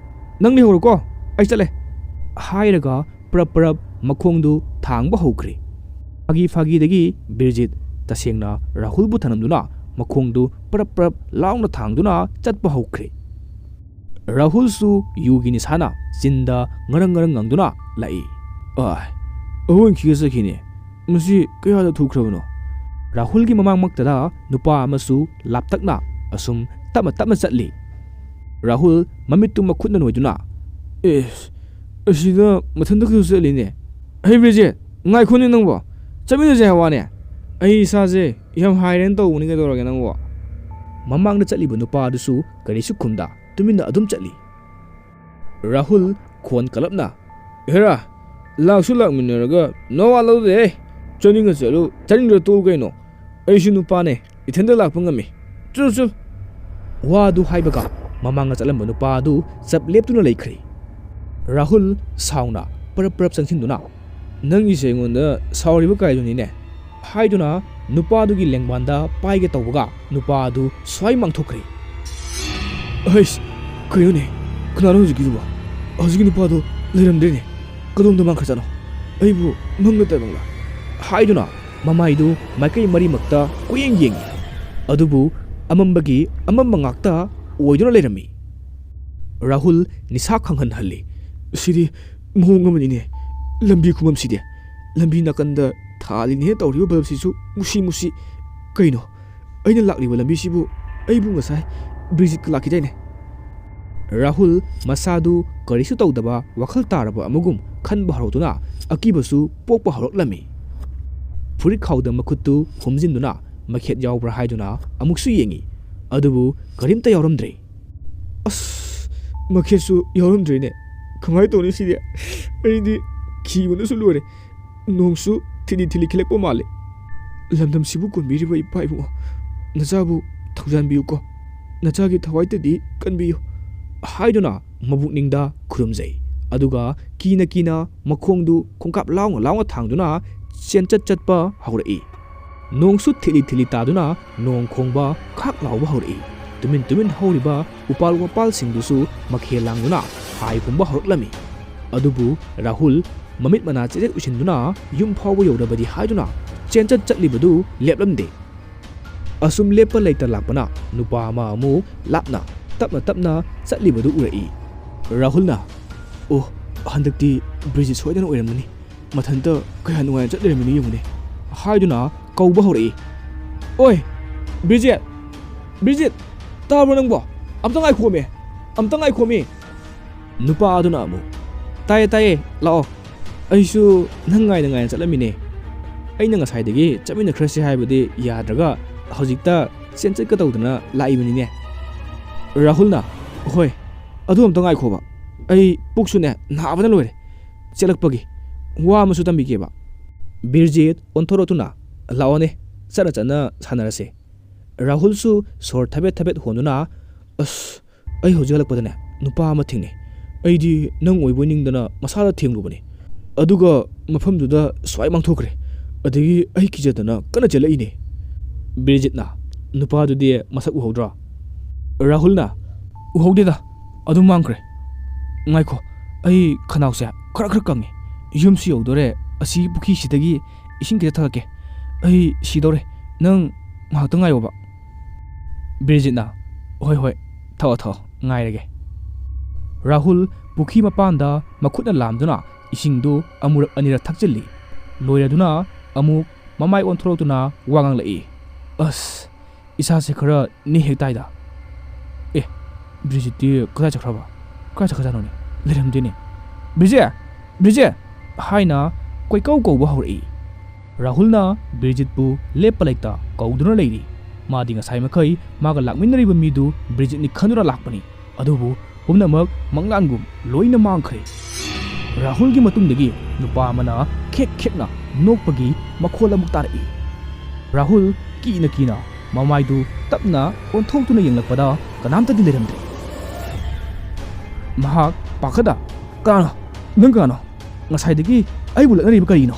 ꯅꯪ ꯂꯩꯍꯧꯔꯣꯀꯣ, ꯑꯩ ꯆꯠꯂꯦ" ꯍꯥꯏꯔꯒ ꯄ꯭ꯔꯞ ꯄ꯭ꯔꯞ ꯃꯈꯣꯡꯗꯨ ꯊꯥꯡꯕ ꯍꯧꯈ꯭ꯔꯦ꯫ ꯐꯥꯒꯤ ꯐꯥꯒꯤꯗꯒꯤ ꯕꯤꯔꯖꯤꯠ ꯇꯁꯦꯡꯅ ꯔꯥꯍꯨꯜꯕꯨ ꯊꯅꯝꯗꯨꯅ ꯃꯈꯣꯡꯗꯨ ꯄ꯭ꯔꯞ ꯄ꯭ꯔꯞ ꯂꯥꯎꯅ ꯊꯥꯡꯗꯨꯅ ꯆꯠꯄ ꯍꯧꯈ꯭ꯔꯦ꯫ ꯔꯥꯍꯨꯜꯁꯨ ꯌꯨꯒꯤ ꯅꯤꯁꯥꯅ ꯆꯤꯟꯗ ꯉꯔꯪ ꯉꯔꯪ ꯉꯪꯗꯨꯅ ꯂꯥꯛꯏ꯫ "ꯑꯥꯏ, ꯑꯑꯣꯟꯈꯤꯒ ꯆꯠꯈꯤꯅꯦ꯫ ꯃꯁꯤ ꯀꯌꯥꯗ ꯊꯨꯈ꯭ꯔꯕꯅꯣ?" ꯔꯥꯍꯨꯜꯒꯤ ꯃꯃꯥꯡꯃꯛꯇꯗ ꯅꯨꯄꯥ ꯑꯃꯁꯨ ꯂꯥꯞꯇꯛꯅ ꯑꯁꯨꯝ ꯇꯞꯅ ꯇꯞꯅ ꯆꯠꯂꯤ꯫ ꯔꯥꯍꯨꯜ ꯃꯃꯤꯠꯇꯨ ꯃꯈꯨꯠꯅ ꯅꯣꯏꯗꯨꯅ, "ꯑꯦꯁ, ꯑꯁꯤꯗ ꯃꯊꯟꯇ ꯈꯛꯇ ꯆꯠꯂꯤꯅꯦ꯫ ꯍꯩ ꯕ꯭ꯔꯤꯖꯦꯠ, ꯉꯥꯏꯈꯣꯅꯦ ꯅꯪꯕꯣ, ꯆꯠꯃꯤꯟꯅꯁꯦ ꯍꯥꯏꯕ ꯋꯥꯅꯦ꯫ ꯑꯩ ꯏꯁꯥꯁꯦ ꯌꯥꯝ ꯍꯥꯏꯔꯦꯅ ꯇꯧꯕꯅꯤ, ꯀꯩꯗꯧꯔꯒꯦ ꯅꯪꯕꯣ?" ꯃꯃꯥꯡꯗ ꯆꯠꯂꯤꯕ ꯅꯨꯄꯥ ꯑꯗꯨꯁꯨ ꯀꯔꯤꯁꯨ ꯈꯨꯝꯗ ꯇꯨꯃꯤꯟꯅ ꯑꯗꯨꯝ ꯆꯠꯂꯤ꯫ ꯔꯥꯍꯨꯜ ꯈꯣꯟ ꯀꯜꯂꯞꯅ, "ꯍꯦꯔꯥ, ꯂꯥꯛꯁꯨ ꯂꯥꯛꯃꯤꯟꯅꯔꯒ ꯅꯋꯥ ꯂꯧꯗꯦ꯫ ꯆꯠꯅꯤꯡꯉ ꯆꯠꯂꯨ, ꯆꯠꯅꯤꯡꯗ꯭ꯔ ꯇꯣꯛꯎ ꯀꯩꯅꯣ꯫ ꯑꯩꯁꯨ ꯅꯨꯄꯥꯅꯦ, ꯏꯊꯟꯗ ꯂꯥꯛꯄ ꯉꯝꯃꯤ꯫ ꯆꯠꯂꯨ, ꯆꯠꯂꯨ꯫" ꯋꯥꯗꯨ ꯍꯥꯏꯕꯒ ꯃꯃꯥꯡꯗ ꯆꯠꯂꯝꯕ ꯅꯨꯄꯥ ꯑꯗꯨ ꯆꯞ ꯂꯦꯞꯇꯨꯅ ꯂꯩꯈ꯭ꯔꯦ꯫ ꯔꯥꯍꯨꯜ ꯁꯥꯎꯅ ꯄꯔꯞ ꯄꯔꯞ ꯆꯪꯁꯤꯟꯗꯨꯅ, "ꯅꯪꯒꯤꯁꯦ ꯑꯩꯉꯣꯟꯗ ꯁꯥꯎꯔꯤꯕ ꯀꯥꯏꯗꯨꯅꯤꯅꯦ?" ꯍꯥꯏꯗꯨꯅ ꯅꯨꯄꯥꯗꯨꯒꯤ ꯂꯦꯡꯕꯥꯟꯗ ꯄꯥꯏꯒꯦ ꯇꯧꯕꯒ ꯅꯨꯄꯥ ꯑꯗꯨ ꯁ꯭ꯋꯥꯏ ꯃꯥꯡꯊꯣꯛꯈ꯭ꯔꯦ꯫ "ꯑꯩꯁ, ꯀꯩꯅꯣꯅꯦ? ꯀꯅꯥꯅꯣ ꯍꯧꯖꯤꯛꯀꯤꯗꯨꯕꯣ? ꯍꯧꯖꯤꯛꯀꯤ ꯅꯨꯄꯥꯗꯣ ꯂꯩꯔꯝꯗ꯭ꯔꯦꯅꯦ꯫ ꯀꯗꯣꯝꯗ ꯃꯥꯡꯈ꯭ꯔꯖꯥꯠꯅꯣ? ꯑꯩꯕꯨ ꯃꯪꯂ ꯇꯥꯏꯕꯪꯂ?" ꯍꯥꯏꯗꯨꯅ ꯃꯃꯥꯏꯗꯨ ꯃꯥꯏꯀꯩ ꯃꯔꯤꯃꯛꯇ ꯀꯣꯏꯌꯦꯡ ꯌꯦꯡꯉꯤ꯫ ꯑꯗꯨꯕꯨ ꯑꯃꯝꯕꯒꯤ ꯑꯃꯝꯕ ꯉꯥꯛꯇ ꯑꯣꯏꯗꯨꯅ ꯂꯩꯔꯝꯃꯤ꯫ ꯔꯥꯍꯨꯜ ꯅꯤꯁꯥ ꯈꯪꯍꯟꯍꯜꯂꯤ꯫ "ꯁꯤꯗꯤ ꯃꯑꯣꯡ ꯑꯃꯅꯤꯅꯦ꯫ ꯂꯝꯕꯤ ꯈꯨꯃꯝꯁꯤꯗꯤ꯫ ꯂꯝꯕꯤ ꯅꯥꯀꯟꯗ ꯊꯥꯜꯂꯤꯅꯦ ꯇꯧꯔꯤꯕ ꯕꯜꯕꯁꯤꯁꯨ ꯃꯨꯁꯤ ꯃꯨꯁꯤ꯫ ꯀꯩꯅꯣ? ꯑꯩꯅ ꯂꯥꯛꯂꯤꯕ ꯂꯝꯕꯤꯁꯤꯕꯨ ꯑꯩꯕꯨ ꯉꯁꯥꯏ ꯕ꯭ꯔꯤꯖꯤꯠꯀ ꯂꯥꯛꯈꯤꯗꯥꯏꯅꯦ?" ꯔꯥꯍꯨꯜ ꯃꯁꯥꯗꯨ ꯀꯔꯤꯁꯨ ꯇꯧꯗꯕ ꯋꯥꯈꯜ ꯇꯥꯔꯕ ꯑꯃꯒꯨꯝ ꯈꯟꯕ ꯍꯧꯔꯛꯇꯨꯅ ꯑꯀꯤꯕꯁꯨ ꯄꯣꯛꯄ ꯍꯧꯔꯛꯂꯝꯃꯤ꯫ ꯐꯨꯔꯤꯠ ꯈꯥꯎꯗ ꯃꯈꯨꯠꯇꯨ ꯍꯨꯝꯖꯤꯟꯗꯨꯅ ꯃꯈꯦꯠ ꯌꯥꯎꯕ꯭ꯔꯥ ꯍꯥꯏꯗꯨꯅ ꯑꯃꯨꯛꯁꯨ ꯌꯦꯡꯉꯤ꯫ ꯑꯗꯨꯕꯨ ꯀꯔꯤꯝꯇ ꯌꯥꯎꯔꯝꯗ꯭ꯔꯦ꯫ "ꯑꯁ, ꯃꯈꯦꯠꯁꯨ ꯌꯥꯎꯔꯝꯗ꯭ꯔꯦꯅꯦ꯫ ꯀꯃꯥꯏꯅ ꯇꯧꯅꯤ ꯁꯤꯗꯤ? ꯑꯩꯗꯤ ꯈꯤꯕꯅꯁꯨ ꯂꯣꯏꯔꯦ꯫ ꯅꯣꯡꯁꯨ ꯊꯤꯂꯤ ꯊꯤꯂꯤ ꯈꯤꯜꯂꯛꯄ ꯃꯥꯜꯂꯦ꯫ ꯂꯝꯗꯝꯁꯤꯕꯨ ꯀꯣꯟꯕꯤꯔꯤꯕ ꯏꯄꯥ ꯏꯕꯨꯡꯉꯣ, ꯅꯆꯥꯕꯨ ꯊꯧꯖꯥꯟꯕꯤꯌꯨꯀꯣ꯫ ꯅꯆꯥꯒꯤ ꯊꯋꯥꯏꯇꯗꯤ ꯀꯟꯕꯤꯌꯨ꯫" ꯍꯥꯏꯗꯨꯅ ꯃꯕꯨꯛꯅꯤꯡꯗ ꯈꯨꯔꯨꯝꯖꯩ꯫ ꯑꯗꯨꯒ ꯀꯤꯅ ꯀꯤꯅ ꯃꯈꯣꯡꯗꯨ ꯈꯣꯡꯀꯥꯞ ꯂꯥꯎꯅ ꯂꯥꯎꯅ ꯊꯥꯡꯗꯨꯅ ꯆꯦꯟꯆꯠ ꯆꯠꯄ ꯍꯧꯔꯛꯏ꯫ ꯅꯣꯡꯁꯨ ꯊꯤꯠꯂꯤ ꯊꯤꯠꯂꯤ ꯇꯥꯗꯨꯅ ꯅꯣꯡ ꯈꯣꯡꯕ ꯈꯥꯛ ꯂꯥꯎꯕ ꯍꯧꯔꯛꯏ꯫ ꯇꯨꯃꯤꯟ ꯇꯨꯃꯤꯟ ꯍꯧꯔꯤꯕ ꯎꯄꯥꯜ ꯋꯥꯄꯥꯜꯁꯤꯡꯗꯨꯁꯨ ꯃꯈꯦꯜ ꯂꯥꯡꯗꯨꯅ ꯍꯥꯏ ꯍꯨꯝꯕ ꯍꯧꯔꯛꯂꯝꯃꯤ꯫ ꯑꯗꯨꯕꯨ ꯔꯥꯍꯨꯜ ꯃꯃꯤꯠ ꯃꯅꯥ ꯆꯦꯠꯆꯦꯠ ꯎꯏꯁꯤꯟꯗꯨꯅ ꯌꯨꯝ ꯐꯥꯎꯕ ꯌꯧꯔꯕꯗꯤ ꯍꯥꯏꯗꯨꯅ ꯆꯦꯟꯆꯠ ꯆꯠꯂꯤꯕꯗꯨ ꯂꯦꯞꯂꯝꯗꯦ꯫ ꯑꯁꯨꯝ ꯂꯦꯞꯄ ꯂꯩꯇ ꯂꯥꯛꯄꯅ ꯅꯨꯄꯥ ꯑꯃ ꯑꯃꯨꯛ ꯂꯥꯞꯅ ꯇꯞꯅ ꯇꯞꯅ ꯆꯠꯂꯤꯕꯗꯨ ꯎꯔꯛꯏ꯫ ꯔꯥꯍꯨꯜꯅ, "ꯑꯣ, ꯍꯟꯗꯛꯇꯤ ꯕ꯭ꯔꯤꯖꯤꯠ ꯁꯣꯏꯗꯅ ꯑꯣꯏꯔꯝꯃꯅꯤ꯫ ꯃꯊꯟꯇ ꯀꯌꯥ ꯅꯨꯡꯉꯥꯏꯅ ꯆꯠ ꯂꯩꯔꯝꯃꯤꯅꯣ ꯌꯦꯡꯉꯨꯅꯦ" ꯍꯥꯏꯗꯨꯅ ꯀꯧꯕ ꯍꯧꯔꯛꯏ꯫ "ꯑꯣꯏ, ꯕ꯭ꯔꯤꯖꯤꯠ! ꯕ꯭ꯔꯤꯖꯤꯠ! ꯇꯥꯕ꯭ꯔꯣ ꯅꯪꯕꯣ? ꯑꯝꯇ ꯉꯥꯏꯈꯣꯃꯤ! ꯑꯝꯇ ꯉꯥꯏꯈꯣꯃꯤ!" ꯅꯨꯄꯥ ꯑꯗꯨꯅ ꯑꯃꯨꯛ, "ꯇꯥꯏꯌꯦ, ꯇꯥꯏꯌꯦ, ꯂꯥꯛꯑꯣ꯫ ꯑꯩꯁꯨ ꯅꯪ ꯉꯥꯏꯅ ꯉꯥꯏꯅ ꯆꯠꯂꯝꯃꯤꯅꯦ꯫ ꯑꯩꯅ ꯉꯁꯥꯏꯗꯒꯤ ꯆꯠꯃꯤꯟꯅꯈ꯭ꯔꯁꯤ ꯍꯥꯏꯕꯗꯤ ꯌꯥꯗ꯭ꯔꯒ ꯍꯧꯖꯤꯛꯇ ꯆꯦꯟ ꯆꯠꯀꯗꯧꯗꯅ ꯂꯥꯛꯏꯕꯅꯤꯅꯦ꯫" ꯔꯥꯍꯨꯜꯅ, "ꯍꯣꯏ, ꯑꯗꯨ ꯑꯝꯇ ꯉꯥꯏꯈꯣꯕ꯫ ꯑꯩ ꯄꯨꯛꯁꯨꯅꯦ ꯅꯥꯕꯅ ꯂꯣꯏꯔꯦ꯫ ꯆꯦꯜꯂꯛꯄꯒꯤ ꯋꯥ ꯑꯃꯁꯨ ꯇꯝꯕꯤꯒꯦꯕ꯫" ꯕꯤꯔꯖꯤꯠ ꯑꯣꯟꯊꯣꯔꯛꯇꯨꯅ, "ꯂꯥꯛꯑꯣꯅꯦ, ꯆꯠꯅ ꯆꯠꯅ ꯁꯥꯟꯅꯔꯁꯦ꯫" ꯔꯥꯍꯨꯜꯁꯨ ꯁꯣꯔ ꯊꯕꯦꯠ ꯊꯕꯦꯠ ꯍꯣꯟꯗꯨꯅ, "ꯑꯁ, ꯑꯩ ꯍꯧꯖꯤꯛ ꯍꯜꯂꯛꯄꯗꯅꯦ ꯅꯨꯄꯥ ꯑꯃ ꯊꯦꯡꯅꯩ꯫ ꯑꯩꯗꯤ ꯅꯪ ꯑꯣꯏꯕꯣꯏ ꯅꯤꯡꯗꯅ ꯃꯁꯥꯗ ꯊꯦꯡꯂꯨꯕꯅꯤ꯫ ꯑꯗꯨꯒ ꯃꯐꯝꯗꯨꯗ ꯁ꯭ꯋꯥꯏ ꯃꯥꯡꯊꯣꯛꯈ꯭ꯔꯦ꯫ ꯑꯗꯒꯤ ꯑꯩ ꯀꯤꯖꯗꯅ ꯀꯟꯅ ꯆꯦꯜꯂꯛꯏꯅꯦ꯫" ꯕꯤꯔꯖꯤꯠꯅ, "ꯅꯨꯄꯥꯗꯨꯗꯤ ꯃꯁꯛ ꯎꯍꯧꯗ꯭ꯔꯣ?" ꯔꯥꯍꯨꯜꯅ, "ꯎꯍꯧꯗꯦꯗ, ꯑꯗꯨꯝ ꯃꯥꯡꯈ꯭ꯔꯦ꯫ ꯉꯥꯏꯈꯣ, ꯑꯩ ꯈꯅꯥꯎꯁꯦ ꯈꯔ ꯈꯔ ꯀꯪꯉꯦ꯫ ꯌꯨꯝꯁꯨ ꯌꯧꯗꯣꯔꯦ꯫ ꯑꯁꯤ ꯄꯨꯈ꯭ꯔꯤꯁꯤꯗꯒꯤ ꯏꯁꯤꯡ ꯈꯤꯇ ꯊꯛꯂꯛꯀꯦ꯫ ꯑꯩ ꯁꯤꯗꯧꯔꯦ꯫ ꯅꯪ ꯉꯥꯏꯍꯥꯛꯇꯪ ꯉꯥꯏꯌꯣꯕ꯫" ꯕꯤꯔꯖꯤꯠꯅ, "ꯍꯣꯏ, ꯍꯣꯏ, ꯊꯛꯑꯣ, ꯊꯛꯑꯣ, ꯉꯥꯏꯔꯒꯦ꯫" ꯔꯥꯍꯨꯜ ꯄꯨꯈ꯭ꯔꯤ ꯃꯄꯥꯟꯗ ꯃꯈꯨꯠꯅ ꯂꯥꯝꯗꯨꯅ ꯏꯁꯤꯡꯗꯨ ꯑꯃꯨꯔꯛ ꯑꯅꯤꯔꯛ ꯊꯛꯆꯤꯜꯂꯤ꯫ ꯂꯣꯏꯔꯗꯨꯅ ꯑꯃꯨꯛ ꯃꯃꯥꯏ ꯑꯣꯟꯊꯣꯔꯛꯇꯨꯅ ꯋꯥ ꯉꯥꯡꯂꯛꯏ, "ꯑꯁ, ꯏꯁꯥꯁꯦ ꯈꯔ ꯅꯦꯍꯦꯛ ꯇꯥꯏꯗ꯫ ꯑꯦ, ꯕ꯭ꯔꯤꯖꯤꯠꯇꯤ ꯀꯗꯥꯏ ꯆꯠꯈ꯭ꯔꯕ? ꯀꯗꯥꯏ ꯆꯠꯈ꯭ꯔꯖꯥꯠꯅꯣꯅꯦ? ꯂꯩꯔꯝꯗꯦꯅꯦ꯫ ꯕ꯭ꯔꯤꯖꯤꯠ! ꯕ꯭ꯔꯤꯖꯤꯠ!" ꯍꯥꯏꯅ ꯀꯣꯏꯀꯧ ꯀꯧꯕ ꯍꯧꯔꯛꯏ꯫ ꯔꯥꯍꯨꯜꯅ ꯕ꯭ꯔꯤꯖꯤꯠꯄꯨ ꯂꯦꯞꯄ ꯂꯩꯇ ꯀꯧꯗꯨꯅ ꯂꯩꯔꯤ꯫ ꯃꯥꯗꯤ ꯉꯁꯥꯏ ꯃꯈꯩ ꯃꯥꯒ ꯂꯥꯛꯃꯤꯟꯅꯔꯤꯕ ꯃꯤꯗꯨ ꯕ꯭ꯔꯤꯖꯤꯠꯅꯤ ꯈꯟꯗꯨꯅ ꯂꯥꯛꯄꯅꯤ꯫ ꯑꯗꯨꯕꯨ ꯄꯨꯝꯅꯃꯛ ꯃꯪꯂꯥꯟꯒꯨꯝ ꯂꯣꯏꯅ ꯃꯥꯡꯈ꯭ꯔꯦ꯫ ꯔꯥꯍꯨꯜꯒꯤ ꯃꯇꯨꯡꯗꯒꯤ ꯅꯨꯄꯥ ꯑꯃꯅ ꯈꯦꯛ ꯈꯦꯛꯅ ꯅꯣꯛꯄꯒꯤ ꯃꯈꯣꯜ ꯑꯃꯨꯛ ꯇꯥꯔꯛꯏ꯫ ꯔꯥꯍꯨꯜ ꯀꯤꯅ ꯀꯤꯅ ꯃꯃꯥꯏꯗꯨ ꯇꯞꯅ ꯑꯣꯟꯊꯣꯛꯇꯨꯅ ꯌꯦꯡꯂꯛꯄꯗ ꯀꯅꯥꯝꯇꯗꯤ ꯂꯩꯔꯝꯗ꯭ꯔꯦ꯫ ꯃꯍꯥꯛ ꯄꯥꯈꯠꯅ, "ꯀꯅꯥꯅꯣ? ꯅꯪ ꯀꯅꯥꯅꯣ? ꯉꯁꯥꯏꯗꯒꯤ ꯑꯩꯕꯨ ꯂꯛꯅꯔꯤꯕ ꯀꯔꯤꯅꯣ?"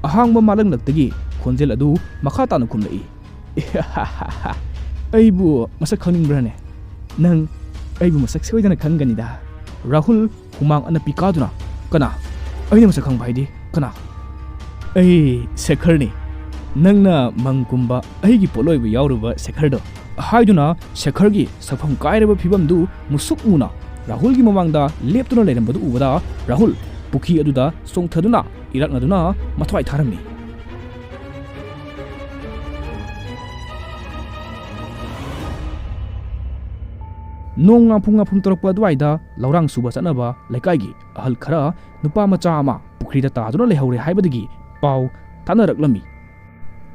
ꯑꯍꯥꯡꯕ ꯃꯥꯂꯪꯂꯛꯇꯒꯤ ꯈꯣꯟꯖꯦꯜ ꯑꯗꯨ ꯃꯈꯥ ꯇꯥꯅ ꯈꯨꯝꯂꯛꯏ꯫ "ꯑꯩꯕꯨ ꯃꯁꯛ ꯈꯪꯅꯤꯡꯕ꯭ꯔꯥꯅꯦ? ꯅꯪ ꯑꯩꯕꯨ ꯃꯁꯛ ꯁꯣꯏꯗꯅ ꯈꯪꯒꯅꯤꯗ꯫" ꯔꯥꯍꯨꯜ ꯍꯨꯃꯥꯡ ꯑꯅꯞꯄꯤ ꯀꯥꯗꯨꯅ, "ꯀꯅꯥ? ꯑꯩꯅ ꯃꯁꯛ ꯈꯪꯕ ꯍꯥꯏꯗꯤ ꯀꯅꯥ?" "ꯑꯩ ꯁꯦꯈꯔꯅꯤ꯫ ꯅꯪꯅ ꯃꯪ ꯀꯨꯝꯕ ꯑꯩꯒꯤ ꯄꯣꯠꯂꯣꯏꯕ ꯌꯥꯎꯔꯨꯕ ꯁꯦꯈꯔꯗꯣ?" ꯍꯥꯏꯗꯨꯅ ꯁꯦꯈꯔꯒꯤ ꯁꯛꯐꯝ ꯀꯥꯏꯔꯕ ꯐꯤꯕꯝꯗꯨ ꯃꯨꯁꯨꯛ ꯃꯨꯅ ꯔꯥꯍꯨꯜꯒꯤ ꯃꯃꯥꯡꯗ ꯂꯦꯞꯇꯨꯅ ꯂꯩꯔꯝꯕꯗꯨ ꯎꯕꯗ ꯔꯥꯍꯨꯜ ꯄꯨꯈ꯭ꯔꯤ ꯑꯗꯨꯗ ꯆꯣꯡꯊꯗꯨꯅ ꯏꯔꯛꯅꯗꯨꯅ ꯃꯊ꯭ꯋꯥꯏ ꯊꯥꯔꯝꯃꯤ꯫ ꯅꯣꯡ ꯉꯥꯐꯨꯡ ꯉꯥꯐꯨꯡ ꯇꯧꯔꯛꯄ ꯑꯗꯨꯋꯥꯏꯗ ꯂꯧꯔꯥꯡ ꯁꯨꯕ ꯆꯠꯅꯕ ꯂꯩꯀꯥꯏꯒꯤ ꯑꯍꯜ ꯈꯔ ꯅꯨꯄꯥ ꯃꯆꯥ ꯑꯃ ꯄꯨꯈ꯭ꯔꯤꯗ ꯇꯥꯗꯨꯅ ꯂꯩꯍꯧꯔꯦ ꯍꯥꯏꯕꯗꯒꯤ ꯄꯥꯎ ꯇꯥꯅꯔꯛꯂꯝꯃꯤ꯫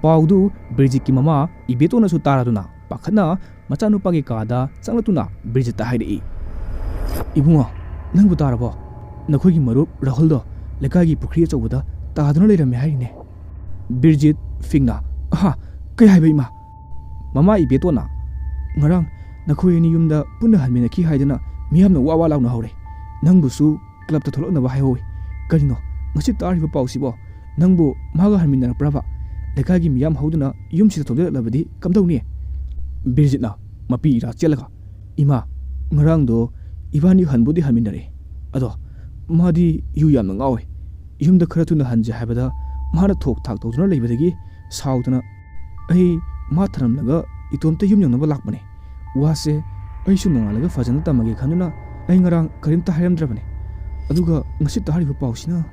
ꯄꯥꯎꯗꯨ ꯕ꯭ꯔꯤꯖꯤꯠꯀꯤ ꯃꯃꯥ ꯏꯕꯦꯇꯣꯟꯅꯁꯨ ꯇꯥꯔꯗꯨꯅ ꯄꯥꯈꯠꯅ ꯃꯆꯥꯅꯨꯄꯥꯒꯤ ꯀꯥꯗ ꯆꯪꯂꯛꯇꯨꯅ ꯕꯤꯔꯖꯤꯠꯇ ꯍꯥꯏꯔꯛꯏ, "ꯏꯕꯨꯡꯉꯣ, ꯅꯪꯕꯨ ꯇꯥꯔꯕꯣ? ꯅꯈꯣꯏꯒꯤ ꯃꯔꯨꯞ ꯔꯥꯍꯨꯜꯗꯣ ꯂꯩꯀꯥꯏꯒꯤ ꯄꯨꯈ꯭ꯔꯤ ꯑꯆꯧꯕꯗ ꯇꯥꯗꯨꯅ ꯂꯩꯔꯝꯃꯦ ꯍꯥꯏꯔꯤꯅꯦ?" ꯕꯤꯔꯖꯤꯠ ꯐꯤꯡꯅ, "ꯑꯍꯥ, ꯀꯩ ꯍꯥꯏꯕ ꯏꯃꯥ?" ꯃꯃꯥ ꯏꯕꯦꯇꯣꯟꯅ, "ꯉꯔꯥꯡ ꯅꯈꯣꯏ ꯑꯅꯤ ꯌꯨꯝꯗ ꯄꯨꯟꯅ ꯍꯟꯃꯤꯟꯅꯈꯤ ꯍꯥꯏꯗꯅ ꯃꯤꯌꯥꯝꯅ ꯋꯥ ꯋꯥ ꯂꯥꯎꯅꯍꯧꯔꯦ꯫ ꯅꯪꯕꯨꯁꯨ ꯀ꯭ꯂꯕꯇ ꯊꯣꯛꯂꯛꯅꯕ ꯍꯥꯏꯍꯧꯋꯤ꯫ ꯀꯔꯤꯅꯣ ꯉꯁꯤ ꯇꯥꯔꯤꯕ ꯄꯥꯎꯁꯤꯕꯣ? ꯅꯪꯕꯨ ꯃꯥꯒ ꯍꯟꯃꯤꯟꯅꯔꯛꯄ꯭ꯔꯕ? ꯂꯩꯀꯥꯏꯒꯤ ꯃꯤꯌꯥꯝ ꯍꯧꯗꯨꯅ ꯌꯨꯝꯁꯤꯗ ꯊꯣꯝꯖꯤꯜꯂꯛꯂꯕꯗꯤ ꯀꯝꯗꯧꯅꯤ?" ꯕꯤꯔꯖꯤꯠꯅ ꯃꯄꯤ ꯏꯔꯥ ꯆꯦꯜꯂꯒ, "ꯏꯃꯥ, ꯉꯔꯥꯡꯗꯣ ꯏꯕꯥꯅꯤ ꯍꯟꯕꯨꯗꯤ ꯍꯟꯃꯤꯟꯅꯔꯛꯑꯦ꯫ ꯑꯗꯣ ꯃꯥꯗꯤ ꯌꯨ ꯌꯥꯝꯅ ꯉꯥꯎꯋꯦ꯫ ꯌꯨꯝꯗ ꯈꯔ ꯊꯨꯅ ꯍꯟꯁꯦ ꯍꯥꯏꯕꯗ ꯃꯥꯅ ꯊꯣꯛ ꯊꯥꯛ ꯇꯧꯗꯨꯅ ꯂꯩꯕꯗꯒꯤ ꯁꯥꯎꯗꯅ ꯑꯩ ꯃꯥ ꯊꯅꯝꯂꯒ ꯏꯇꯣꯝꯇ ꯌꯨꯝ ꯌꯧꯅꯕ ꯂꯥꯛꯄꯅꯦ꯫ ꯋꯥꯁꯦ ꯑꯩꯁꯨ ꯅꯣꯡꯉꯥꯜꯂꯒ ꯐꯖꯅ ꯇꯝꯃꯒꯦ ꯈꯟꯗꯨꯅ ꯑꯩ ꯉꯔꯥꯡ ꯀꯔꯤꯝꯇ ꯍꯥꯏꯔꯝꯗ꯭ꯔꯕꯅꯦ꯫ ꯑꯗꯨꯒ ꯉꯁꯤ ꯇꯥꯔꯤꯕ ꯄꯥꯎꯁꯤꯅ"꯫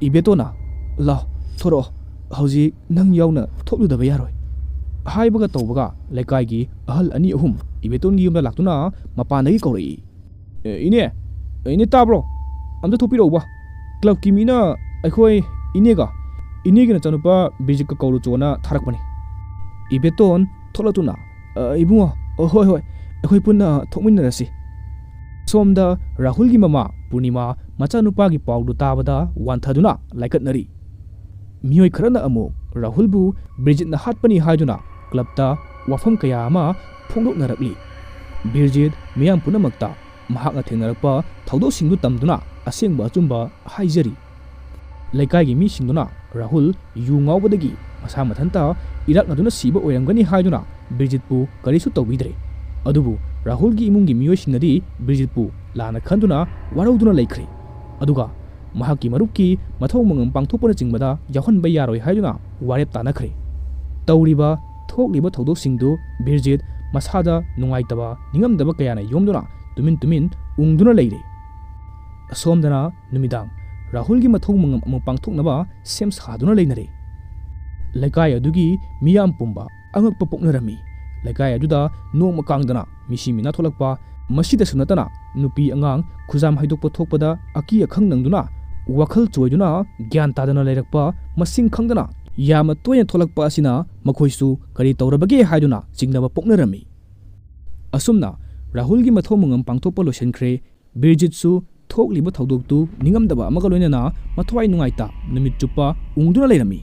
ꯏꯕꯦꯇꯣꯟꯅ, "ꯂꯥꯎ, ꯊꯣꯔꯛꯑꯣ꯫ ꯍꯧꯖꯤꯛ ꯅꯪ ꯌꯥꯎꯅ ꯊꯣꯛꯂꯨꯗꯕ ꯌꯥꯔꯣꯏ"꯫ ꯍꯥꯏꯕꯒ ꯇꯧꯕꯒ ꯂꯩꯀꯥꯏꯒꯤ ꯑꯍꯜ ꯑꯅꯤ ꯑꯍꯨꯝ ꯏꯕꯦꯇꯣꯟꯒꯤ ꯌꯨꯝꯗ ꯂꯥꯛꯇꯨꯅ ꯃꯄꯥꯟꯗꯒꯤ ꯀꯧꯔꯛꯏ꯫ "ꯑꯦ, ꯏꯅꯦ, ꯑꯦ, ꯏꯅꯦ ꯇꯥꯕ꯭ꯔꯣ? ꯑꯝꯇ ꯊꯣꯛꯄꯤꯔꯛꯎꯕ꯫ ꯀ꯭ꯂꯕꯀꯤ ꯃꯤꯅ ꯑꯩꯈꯣꯏ ꯏꯅꯦꯒ, ꯏꯅꯦꯒꯤ ꯅꯆꯥꯅꯨꯄꯥ ꯕꯤꯔꯖꯤꯠꯀ ꯀꯧꯔꯨꯆꯣꯅ ꯊꯥꯔꯛꯄꯅꯤ"꯫ ꯏꯕꯦꯇꯣꯟ ꯊꯣꯛꯂꯛꯇꯨꯅ, "ꯑ, ꯏꯕꯨꯡꯉꯣ, ꯑ, ꯍꯣꯏ, ꯍꯣꯏ, ꯑꯩꯈꯣꯏ ꯄꯨꯟꯅ ꯊꯣꯛꯃꯤꯟꯅꯔꯁꯤ"꯫ ꯁꯣꯝꯗ ꯔꯥꯍꯨꯜꯒꯤ ꯃꯃꯥ ꯄꯨꯔꯅꯤꯃꯥ ꯃꯆꯥꯅꯨꯄꯥꯒꯤ ꯄꯥꯎꯗꯨ ꯇꯥꯕꯗ ꯋꯥꯟꯊꯗꯨꯅ ꯂꯥꯏꯀꯠꯅꯔꯤ꯫ ꯃꯤꯑꯣꯏ ꯈꯔꯅ ꯑꯃꯨꯛ ꯔꯥꯍꯨꯜꯕꯨ ꯕ꯭ꯔꯤꯖꯤꯠꯅ ꯍꯥꯠꯄꯅꯤ ꯍꯥꯏꯗꯨꯅ ꯀ꯭ꯂꯕꯇ ꯋꯥꯐꯝ ꯀꯌꯥ ꯑꯃ ꯐꯣꯡꯗꯣꯛꯅꯔꯛꯂꯤ꯫ ꯕ꯭ꯔꯤꯖꯤꯠ ꯃꯤꯌꯥꯝ ꯄꯨꯝꯅꯃꯛꯇ ꯃꯍꯥꯛꯅ ꯊꯦꯡꯅꯔꯛꯄ ꯊꯧꯗꯣꯛꯁꯤꯡꯗꯨ ꯇꯝꯗꯨꯅ ꯑꯁꯦꯡꯕ ꯑꯆꯨꯝꯕ ꯍꯥꯏꯖꯔꯤ꯫ ꯂꯩꯀꯥꯏꯒꯤ ꯃꯤꯁꯤꯡꯗꯨꯅ ꯔꯥꯍꯨꯜ ꯌꯨ ꯉꯥꯎꯕꯗꯒꯤ ꯃꯁꯥ ꯃꯊꯟꯇ ꯏꯔꯥꯛꯅꯗꯨꯅ ꯁꯤꯕ ꯑꯣꯏꯔꯝꯒꯅꯤ ꯍꯥꯏꯗꯨꯅ ꯕ꯭ꯔꯤꯖꯤꯠꯄꯨ ꯀꯔꯤꯁꯨ ꯇꯧꯕꯤꯗ꯭ꯔꯦ꯫ ꯑꯗꯨꯕꯨ ꯔꯥꯍꯨꯜꯒꯤ ꯏꯃꯨꯡꯒꯤ ꯃꯤꯑꯣꯏꯁꯤꯡꯅꯗꯤ ꯕ꯭ꯔꯤꯖꯤꯠꯄꯨ ꯂꯥꯟꯅ ꯈꯟꯗꯨꯅ ꯋꯥꯔꯧꯗꯨꯅ ꯂꯩꯈ꯭ꯔꯦ꯫ ꯑꯗꯨꯒ ꯃꯍꯥꯛꯀꯤ ꯃꯔꯨꯞꯀꯤ ꯃꯊꯧ ꯃꯉꯝ ꯄꯥꯡꯊꯣꯛꯄꯅꯆꯤꯡꯕꯗ ꯌꯥꯎꯍꯟꯕ ꯌꯥꯔꯣꯏ ꯍꯥꯏꯗꯨꯅ ꯋꯥꯔꯦꯞ ꯇꯥꯅꯈ꯭ꯔꯦ꯫ ꯇꯧꯔꯤꯕ ꯊꯣꯛꯂꯤꯕ ꯊꯧꯗꯣꯛꯁꯤꯡꯗꯨ ꯕꯤꯔꯖꯤꯠ ꯃꯁꯥꯗ ꯅꯨꯡꯉꯥꯏꯇꯕ ꯅꯤꯡꯉꯝꯗꯕ ꯀꯌꯥꯅ ꯌꯣꯝꯗꯨꯅ ꯇꯨꯃꯤꯟ ꯇꯨꯃꯤꯟ ꯎꯪꯗꯨꯅ ꯂꯩꯔꯦ꯫ ꯑꯁꯣꯝꯗꯅ ꯅꯨꯃꯤꯗꯥꯡ ꯔꯥꯍꯨꯜꯒꯤ ꯃꯊꯧ ꯃꯉꯝ ꯑꯃ ꯄꯥꯡꯊꯣꯛꯅꯕ ꯁꯦꯝ ꯁꯥꯗꯨꯅ ꯂꯩꯅꯔꯦ꯫ ꯂꯩꯀꯥꯏ ꯑꯗꯨꯒꯤ ꯃꯤꯌꯥꯝ ꯄꯨꯝꯕ ꯑꯉꯛꯄ ꯄꯣꯛꯅꯔꯝꯃꯤ꯫ ꯂꯩꯀꯥꯏ ꯑꯗꯨꯗ ꯅꯣꯡꯃ ꯀꯥꯡꯗꯅ ꯃꯤꯁꯤ ꯃꯤꯅꯥ ꯊꯣꯛꯂꯛꯄ, ꯃꯁꯤꯗꯁꯨ ꯅꯠꯇꯅ ꯅꯨꯄꯤ ꯑꯉꯥꯡ ꯈꯨꯖꯥꯝ ꯍꯩꯗꯣꯛꯄ ꯊꯣꯛꯄꯗ ꯑꯀꯤ ꯑꯈꯪ ꯅꯪꯗꯨꯅ ꯋꯥꯈꯜ ꯆꯣꯏꯗꯨꯅ ꯒ꯭ꯌꯥꯟ ꯇꯥꯗꯅ ꯂꯩꯔꯛꯄ ꯃꯁꯤꯡ ꯈꯪꯗꯅ ꯌꯥꯝꯅ ꯇꯣꯏꯅ ꯊꯣꯛꯂꯛꯄ ꯑꯁꯤꯅ ꯃꯈꯣꯏꯁꯨ ꯀꯔꯤ ꯇꯧꯔꯕꯒꯦ ꯍꯥꯏꯗꯨꯅ ꯆꯤꯡꯅꯕ ꯄꯣꯛꯅꯔꯝꯃꯤ꯫ ꯑꯁꯨꯝꯅ ꯔꯥꯍꯨꯜꯒꯤ ꯃꯊꯧ ꯃꯉꯝ ꯄꯥꯡꯊꯣꯛꯄ ꯂꯣꯏꯁꯤꯟꯈ꯭ꯔꯦ꯫ ꯕꯤꯔꯖꯤꯠꯁꯨ ꯊꯣꯛꯂꯤꯕ ꯊꯧꯗꯣꯛꯇꯨ ꯅꯤꯡꯉꯝꯗꯕ ꯑꯃꯒ ꯂꯣꯏꯅꯅ ꯃꯊ꯭ꯋꯥꯏ ꯅꯨꯡꯉꯥꯏꯇ ꯅꯨꯃꯤꯠ ꯆꯨꯞꯄ ꯎꯪꯗꯨꯅ ꯂꯩꯔꯝꯃꯤ꯫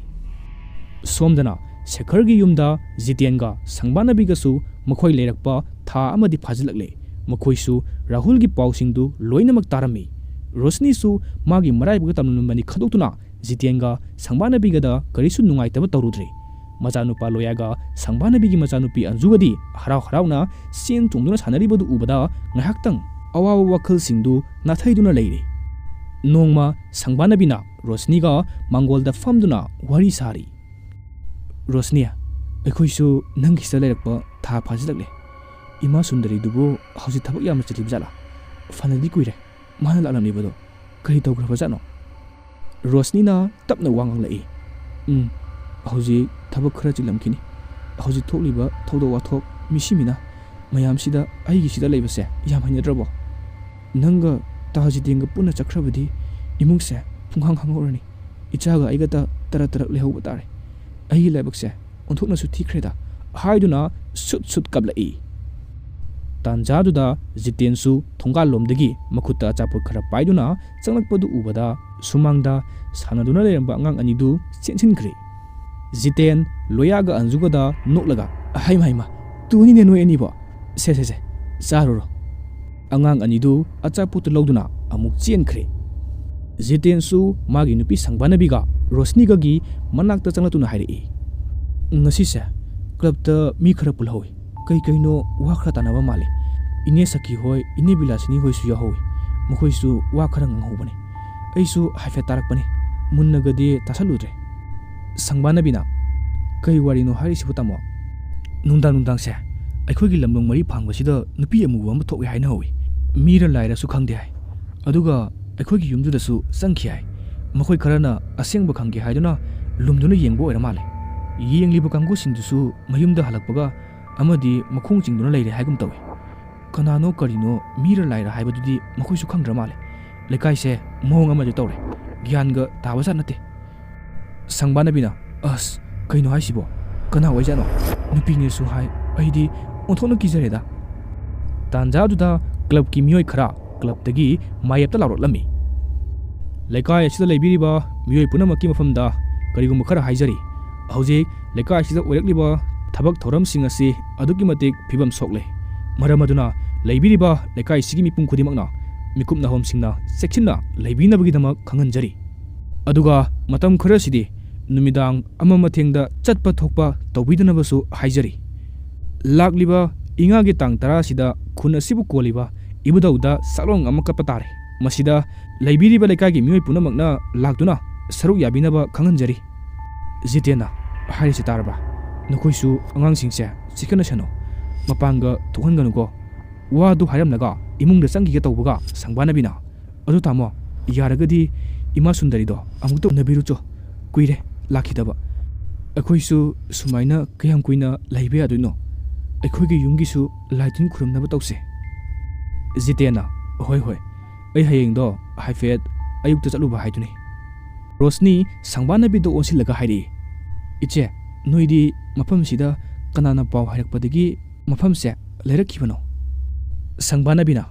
ꯁꯣꯝꯗꯅ ꯁꯦꯈꯔꯒꯤ ꯌꯨꯝꯗ ꯖꯤꯇꯦꯟꯒ ꯁꯪꯕꯥꯅꯕꯤꯒꯁꯨ ꯃꯈꯣꯏ ꯂꯩꯔꯛꯄ ꯊꯥ ꯑꯃꯗꯤ ꯐꯥꯖꯤꯜꯂꯛꯂꯦ꯫ ꯃꯈꯣꯏꯁꯨ ꯔꯥꯍꯨꯜꯒꯤ ꯄꯥꯎꯁꯤꯡꯗꯨ ꯂꯣꯏꯅꯃꯛ ꯇꯥꯔꯝꯃꯤ꯫ ꯔꯣꯁꯅꯤꯁꯨ ꯃꯥꯒꯤ ꯃꯔꯥꯏꯕꯛꯇ ꯇꯝꯂꯝꯕꯅꯤ ꯈꯟꯗꯣꯛꯇꯨꯅ ꯖꯤꯇꯦꯟꯒ ꯁꯪꯕꯥꯅꯕꯤꯒꯗ ꯀꯔꯤꯁꯨ ꯅꯨꯡꯉꯥꯏꯇꯕ ꯇꯧꯔꯨꯗ꯭ꯔꯦ꯫ ꯃꯆꯥꯅꯨꯄꯥ ꯂꯣꯌꯥꯒ ꯁꯪꯕꯥꯅꯕꯤꯒꯤ ꯃꯆꯥꯅꯨꯄꯤ ꯑꯟꯖꯨꯒꯗꯤ ꯍꯔꯥꯎ ꯍꯔꯥꯎꯅ ꯆꯦꯟ ꯆꯣꯡꯗꯨꯅ ꯁꯥꯟꯅꯔꯤꯕꯗꯨ ꯎꯕꯗ ꯉꯥꯏꯍꯥꯛꯇꯪ ꯑꯋꯥꯕ ꯋꯥꯈꯜꯁꯤꯡꯗꯨ ꯅꯥꯊꯩꯗꯨꯅ ꯂꯩꯔꯤ꯫ ꯅꯣꯡꯃ ꯁꯪꯕꯥꯅꯕꯤꯅ ꯔꯣꯁꯅꯤꯒ ꯃꯥꯡꯒꯣꯜꯗ ꯐꯝꯗꯨꯅ ꯋꯥꯔꯤ ꯁꯥꯔꯤ꯫ "ꯔꯣꯁꯅꯤ, ꯑꯩꯈꯣꯏꯁꯨ ꯅꯪꯒꯤ ꯁꯤꯗ ꯂꯩꯔꯛꯄ ꯊꯥ ꯐꯥꯖꯤꯜꯂꯛꯂꯦ꯫ ꯏꯃꯥ ꯁꯨꯟꯗꯔꯤꯗꯨꯕꯨ ꯍꯧꯖꯤꯛ ꯊꯕꯛ ꯌꯥꯝꯅ ꯆꯤꯜꯂꯤꯕ ꯖꯥꯠꯂꯥ? ꯐꯅꯗꯤ ꯀꯨꯏꯔꯦ ꯃꯥꯅ ꯂꯥꯛꯂꯝꯂꯤꯕꯗꯣ꯫ ꯀꯔꯤ ꯇꯧꯈ꯭ꯔꯕꯖꯥꯠꯅꯣ?" ꯔꯣꯁꯅꯤꯅ ꯇꯞꯅ ꯋꯥ ꯉꯥꯡꯂꯛꯏ꯫ "ꯎꯝ, ꯍꯧꯖꯤꯛ ꯊꯕꯛ ꯈꯔ ꯆꯤꯜꯂꯝꯈꯤꯅꯤ꯫ ꯍꯧꯖꯤꯛ ꯊꯣꯛꯂꯤꯕ ꯊꯧꯗꯣꯛ ꯋꯥꯊꯣꯛ, ꯃꯤꯁꯤ ꯃꯤꯅ ꯃꯌꯥꯝꯁꯤꯗ ꯑꯩꯒꯤ ꯁꯤꯗ ꯂꯩꯕꯁꯦ ꯌꯥꯝ ꯍꯩꯅꯗ꯭ꯔꯕꯣ? ꯅꯪꯒ ꯇꯥꯖꯤꯗꯦꯟꯒ ꯄꯨꯟꯅ ꯆꯠꯈ꯭ꯔꯕꯗꯤ ꯏꯃꯨꯡꯁꯦ ꯄꯨꯡꯍꯥꯡ ꯍꯥꯡꯍꯧꯔꯅꯤ꯫ ꯏꯆꯥꯒ ꯑꯩꯒꯇ ꯇꯔꯛ ꯇꯔꯛ ꯂꯩꯍꯧꯕ ꯇꯥꯔꯦ꯫ ꯑꯩꯒꯤ ꯂꯥꯏꯕꯛꯁꯦ ꯑꯣꯟꯊꯣꯛꯅꯁꯨ ꯊꯤꯈ꯭ꯔꯦꯗ" ꯍꯥꯏꯗꯨꯅ ꯁꯨꯠ ꯁꯨꯠ ꯀꯞꯂꯛꯏ꯫ ꯇꯥꯟꯖꯥꯗꯨꯗ ꯖꯤꯇꯦꯟꯁꯨ ꯊꯣꯡꯒꯥꯜꯂꯣꯝꯗꯒꯤ ꯃꯈꯨꯠꯇ ꯑꯆꯥꯄꯣꯠ ꯈꯔ ꯄꯥꯏꯗꯨꯅ ꯆꯪꯂꯛꯄꯗꯨ ꯎꯕꯗ ꯁꯨꯃꯥꯡꯗ ꯁꯥꯟꯅꯗꯨꯅ ꯂꯩꯔꯝꯕ ꯑꯉꯥꯡ ꯑꯅꯤꯗꯨ ꯆꯦꯟꯁꯤꯟꯈ꯭ꯔꯦ꯫ ꯖꯤꯇꯦꯟ ꯂꯣꯌꯥꯒ ꯑꯟꯖꯨꯒꯗ ꯅꯣꯛꯂꯒ, "ꯍꯩꯃ ꯍꯩꯃ, ꯇꯨꯅꯤꯅꯦ ꯅꯣꯏ ꯑꯅꯤꯕꯣ꯫ ꯁꯦ ꯁꯦ ꯁꯦ, ꯆꯥꯔꯨꯔꯣ"꯫ ꯑꯉꯥꯡ ꯑꯅꯤꯗꯨ ꯑꯆꯥꯄꯣꯠꯇꯨ ꯂꯧꯗꯨꯅ ꯑꯃꯨꯛ ꯆꯦꯟꯈ꯭ꯔꯦ꯫ ꯖꯤꯇꯦꯟꯁꯨ ꯃꯥꯒꯤ ꯅꯨꯄꯤ ꯁꯪꯕꯥꯅꯕꯤꯒ ꯔꯣꯁꯅꯤꯒꯒꯤ ꯃꯅꯥꯛꯇ ꯆꯪꯂꯛꯇꯨꯅ ꯍꯥꯏꯔꯛꯏ, "ꯉꯁꯤꯁꯦ ꯀ꯭ꯂꯕꯇ ꯃꯤ ꯈꯔ ꯄꯨꯜꯍꯧꯏ꯫ ꯀꯩ ꯀꯩꯅꯣ ꯋꯥ ꯈꯔ ꯇꯥꯟꯅꯕ ꯃꯥꯜꯂꯤ꯫ ꯏꯅꯦ ꯁꯈꯤ ꯍꯣꯏ, ꯏꯅꯦ ꯕꯤꯂꯥꯁꯤꯅꯤ ꯍꯣꯏꯁꯨ ꯌꯥꯎꯍꯧꯏ꯫ ꯃꯈꯣꯏꯁꯨ ꯋꯥ ꯈꯔ ꯉꯥꯡꯍꯧꯕꯅꯤ꯫ ꯑꯩꯁꯨ ꯍꯥꯏꯐꯦꯠ ꯇꯥꯔꯛꯄꯅꯤ, ꯃꯨꯟꯅꯒꯗꯤ ꯇꯥꯁꯜꯂꯨꯗ꯭ꯔꯦ"꯫ ꯁꯪꯕꯥꯅꯕꯤꯅ, "ꯀꯩ ꯋꯥꯔꯤꯅꯣ ꯍꯥꯏꯔꯤꯁꯤꯕꯨ, ꯇꯥꯃꯣ?" "ꯅꯨꯡꯗꯥꯡ ꯅꯨꯡꯗꯥꯡꯁꯦ ꯑꯩꯈꯣꯏꯒꯤ ꯂꯝꯂꯣꯡ ꯃꯔꯤ ꯐꯥꯡꯕꯁꯤꯗ ꯅꯨꯄꯤ ꯑꯃꯨꯕ ꯑꯃ ꯊꯣꯛꯑꯦ ꯍꯥꯏꯅꯍꯧꯏ꯫ ꯃꯤꯔ ꯂꯥꯏꯔꯁꯨ ꯈꯪꯗꯦ ꯍꯥꯏ꯫ ꯑꯗꯨꯒ ꯑꯩꯈꯣꯏꯒꯤ ꯌꯨꯝꯗꯨꯗꯁꯨ ꯆꯪꯈꯤ ꯍꯥꯏ꯫ ꯃꯈꯣꯏ ꯈꯔꯅ ꯑꯁꯦꯡꯕ ꯈꯪꯒꯦ ꯍꯥꯏꯗꯨꯅ ꯂꯨꯝꯗꯨꯅ ꯌꯦꯡꯕ ꯑꯣꯏꯔ ꯃꯥꯜꯂꯦ꯫ ꯌꯦꯡꯂꯤꯕ ꯀꯥꯡꯕꯨꯁꯤꯡꯗꯨꯁꯨ ꯃꯌꯨꯝꯗ ꯍꯜꯂꯛꯄꯒ ꯑꯃꯗꯤ ꯃꯈꯣꯡ ꯆꯤꯡꯗꯨꯅ ꯂꯩꯔꯦ ꯍꯥꯏꯒꯨꯝ ꯇꯧꯏ꯫ ꯀꯅꯥꯅꯣ ꯀꯔꯤꯅꯣ ꯃꯤꯔ ꯂꯥꯏꯔ ꯍꯥꯏꯕꯗꯨꯗꯤ ꯃꯈꯣꯏꯁꯨ ꯈꯪꯗ꯭ꯔ ꯃꯥꯜꯂꯦ꯫ ꯂꯩꯀꯥꯏꯁꯦ ꯃꯑꯣꯡ ꯑꯃꯗ ꯇꯧꯔꯦ꯫ ꯒ꯭ꯌꯥꯟꯒ ꯇꯥꯕꯖꯥꯠ ꯅꯠꯇꯦ"꯫ ꯁꯪꯕꯥꯅꯕꯤꯅ, "ꯑꯁ, ꯀꯩꯅꯣ ꯍꯥꯏꯁꯤꯕꯣ? ꯀꯅꯥ ꯑꯣꯏꯖꯥꯠꯅꯣ? ꯅꯨꯄꯤꯅꯦꯁꯨ ꯍꯥꯏ꯫ ꯑꯩꯗꯤ ꯑꯣꯟꯊꯣꯛꯅ ꯀꯤꯖꯔꯦꯗ!" ꯇꯥꯟꯖꯥꯗꯨꯗ ꯀ꯭ꯂꯕꯀꯤ ꯃꯤꯑꯣꯏ ꯈꯔ ꯀ꯭ꯂꯕꯇꯒꯤ ꯃꯥꯌꯦꯞꯇ ꯂꯥꯎꯔꯛꯂꯝꯃꯤ꯫ "ꯂꯩꯀꯥꯏ ꯑꯁꯤꯗ ꯂꯩꯕꯤꯔꯤꯕ ꯃꯤꯑꯣꯏ ꯄꯨꯝꯅꯃꯛꯀꯤ ꯃꯐꯝꯗ ꯀꯔꯤꯒꯨꯝꯕ ꯈꯔ ꯍꯥꯏꯖꯔꯤ꯫ ꯍꯧꯖꯤꯛ ꯂꯩꯀꯥꯏ ꯑꯁꯤꯗ ꯑꯣꯏꯔꯛꯂꯤꯕ ꯊꯕꯛ ꯊꯧꯔꯝꯁꯤꯡ ꯑꯁꯤ ꯑꯗꯨꯛꯀꯤ ꯃꯇꯤꯛ ꯐꯤꯕꯝ ꯁꯣꯛꯂꯦ꯫ ꯃꯔꯝ ꯑꯗꯨꯅ ꯂꯩꯕꯤꯔꯤꯕ ꯂꯩꯀꯥꯏꯁꯤꯒꯤ ꯃꯤꯄꯨꯝ ꯈꯨꯗꯤꯡꯃꯛꯅ ꯃꯤꯀꯨꯞ ꯅꯥꯍꯣꯝꯁꯤꯡꯅ ꯆꯦꯛꯁꯤꯟꯅ ꯂꯩꯕꯤꯅꯕꯒꯤꯗꯃꯛ ꯈꯪꯍꯟꯖꯔꯤ꯫ ꯑꯗꯨꯒ ꯃꯇꯝ ꯈꯔꯁꯤꯗꯤ ꯅꯨꯃꯤꯗꯥꯡ ꯑꯃ ꯃꯊꯦꯡꯗ ꯆꯠꯄ ꯊꯣꯛꯄ ꯇꯧꯕꯤꯗꯅꯕꯁꯨ ꯍꯥꯏꯖꯔꯤ꯫ ꯂꯥꯛꯂꯤꯕ ꯏꯉꯥꯒꯤ ꯇꯥꯡ ꯇꯔꯥꯁꯤꯗ ꯈꯨꯟ ꯑꯁꯤꯕꯨ ꯀꯣꯜꯂꯤꯕ ꯏꯕꯨꯙꯧꯗ ꯁꯛꯂꯣꯡ ꯑꯃ ꯀꯠꯄ ꯇꯥꯔꯦ꯫ ꯃꯁꯤꯗ ꯂꯩꯕꯤꯔꯤꯕ ꯂꯩꯀꯥꯏꯒꯤ ꯃꯤꯑꯣꯏ ꯄꯨꯝꯅꯃꯛꯅ ꯂꯥꯛꯇꯨꯅ ꯁꯔꯨꯛ ꯌꯥꯕꯤꯅꯕ ꯈꯪꯍꯟꯖꯔꯤ꯫" ꯖꯤꯇꯦꯟꯅ, "ꯍꯥꯏꯔꯤꯁꯦ ꯇꯥꯔꯕ? ꯅꯈꯣꯏꯁꯨ ꯑꯉꯥꯡꯁꯤꯡꯁꯦ ꯆꯦꯛꯁꯤꯟꯅꯁꯅꯨ꯫ ꯃꯄꯥꯟꯒ ꯊꯣꯛꯍꯟꯒꯅꯨꯀꯣ꯫" ꯋꯥꯗꯨ ꯍꯥꯏꯔꯝꯂꯒ ꯏꯃꯨꯡꯗ ꯆꯪꯈꯤꯒꯦ ꯇꯧꯕꯒ ꯁꯪꯕꯥꯅꯕꯤꯅ, "ꯑꯗꯨ ꯇꯥꯃꯣ, ꯌꯥꯔꯒꯗꯤ ꯏꯃꯥ ꯁꯨꯟꯗꯔꯤꯗꯣ ꯑꯃꯨꯛꯇ ꯎꯅꯕꯤꯔꯨꯆꯣ꯫ ꯀꯨꯏꯔꯦ ꯂꯥꯛꯈꯤꯗꯕ꯫ ꯑꯩꯈꯣꯏꯁꯨ ꯁꯨꯃꯥꯏꯅ ꯀꯌꯥꯝ ꯀꯨꯏꯅ ꯂꯩꯕ ꯌꯥꯗꯣꯏꯅꯣ? ꯑꯩꯈꯣꯏꯒꯤ ꯌꯨꯝꯒꯤꯁꯨ ꯂꯥꯏ ꯇꯤꯟ ꯈꯨꯔꯨꯝꯅꯕ ꯇꯧꯁꯦ꯫" ꯖꯤꯇꯦꯟꯅ, "ꯍꯣꯏ, ꯍꯣꯏ, ꯑꯩ ꯍꯌꯦꯡꯗꯣ ꯍꯥꯏꯐꯦꯠ ꯑꯌꯨꯛꯇ ꯆꯠꯂꯨꯕ ꯍꯥꯏꯗꯨꯅꯤ꯫" ꯔꯣꯁꯅꯤ ꯁꯪꯕꯥꯅꯕꯤꯗ ꯑꯣꯟꯁꯤꯜꯂꯒ ꯍꯥꯏꯔꯛꯏ, "ꯏꯆꯦ, ꯅꯣꯏꯗꯤ ꯃꯐꯝꯁꯤꯗ ꯀꯅꯥꯅ ꯄꯥꯎ ꯍꯥꯏꯔꯛꯄꯗꯒꯤ ꯃꯐꯝꯁꯦ ꯂꯩꯔꯛꯈꯤꯕꯅꯣ?" ꯁꯪꯕꯥꯅꯕꯤꯅ,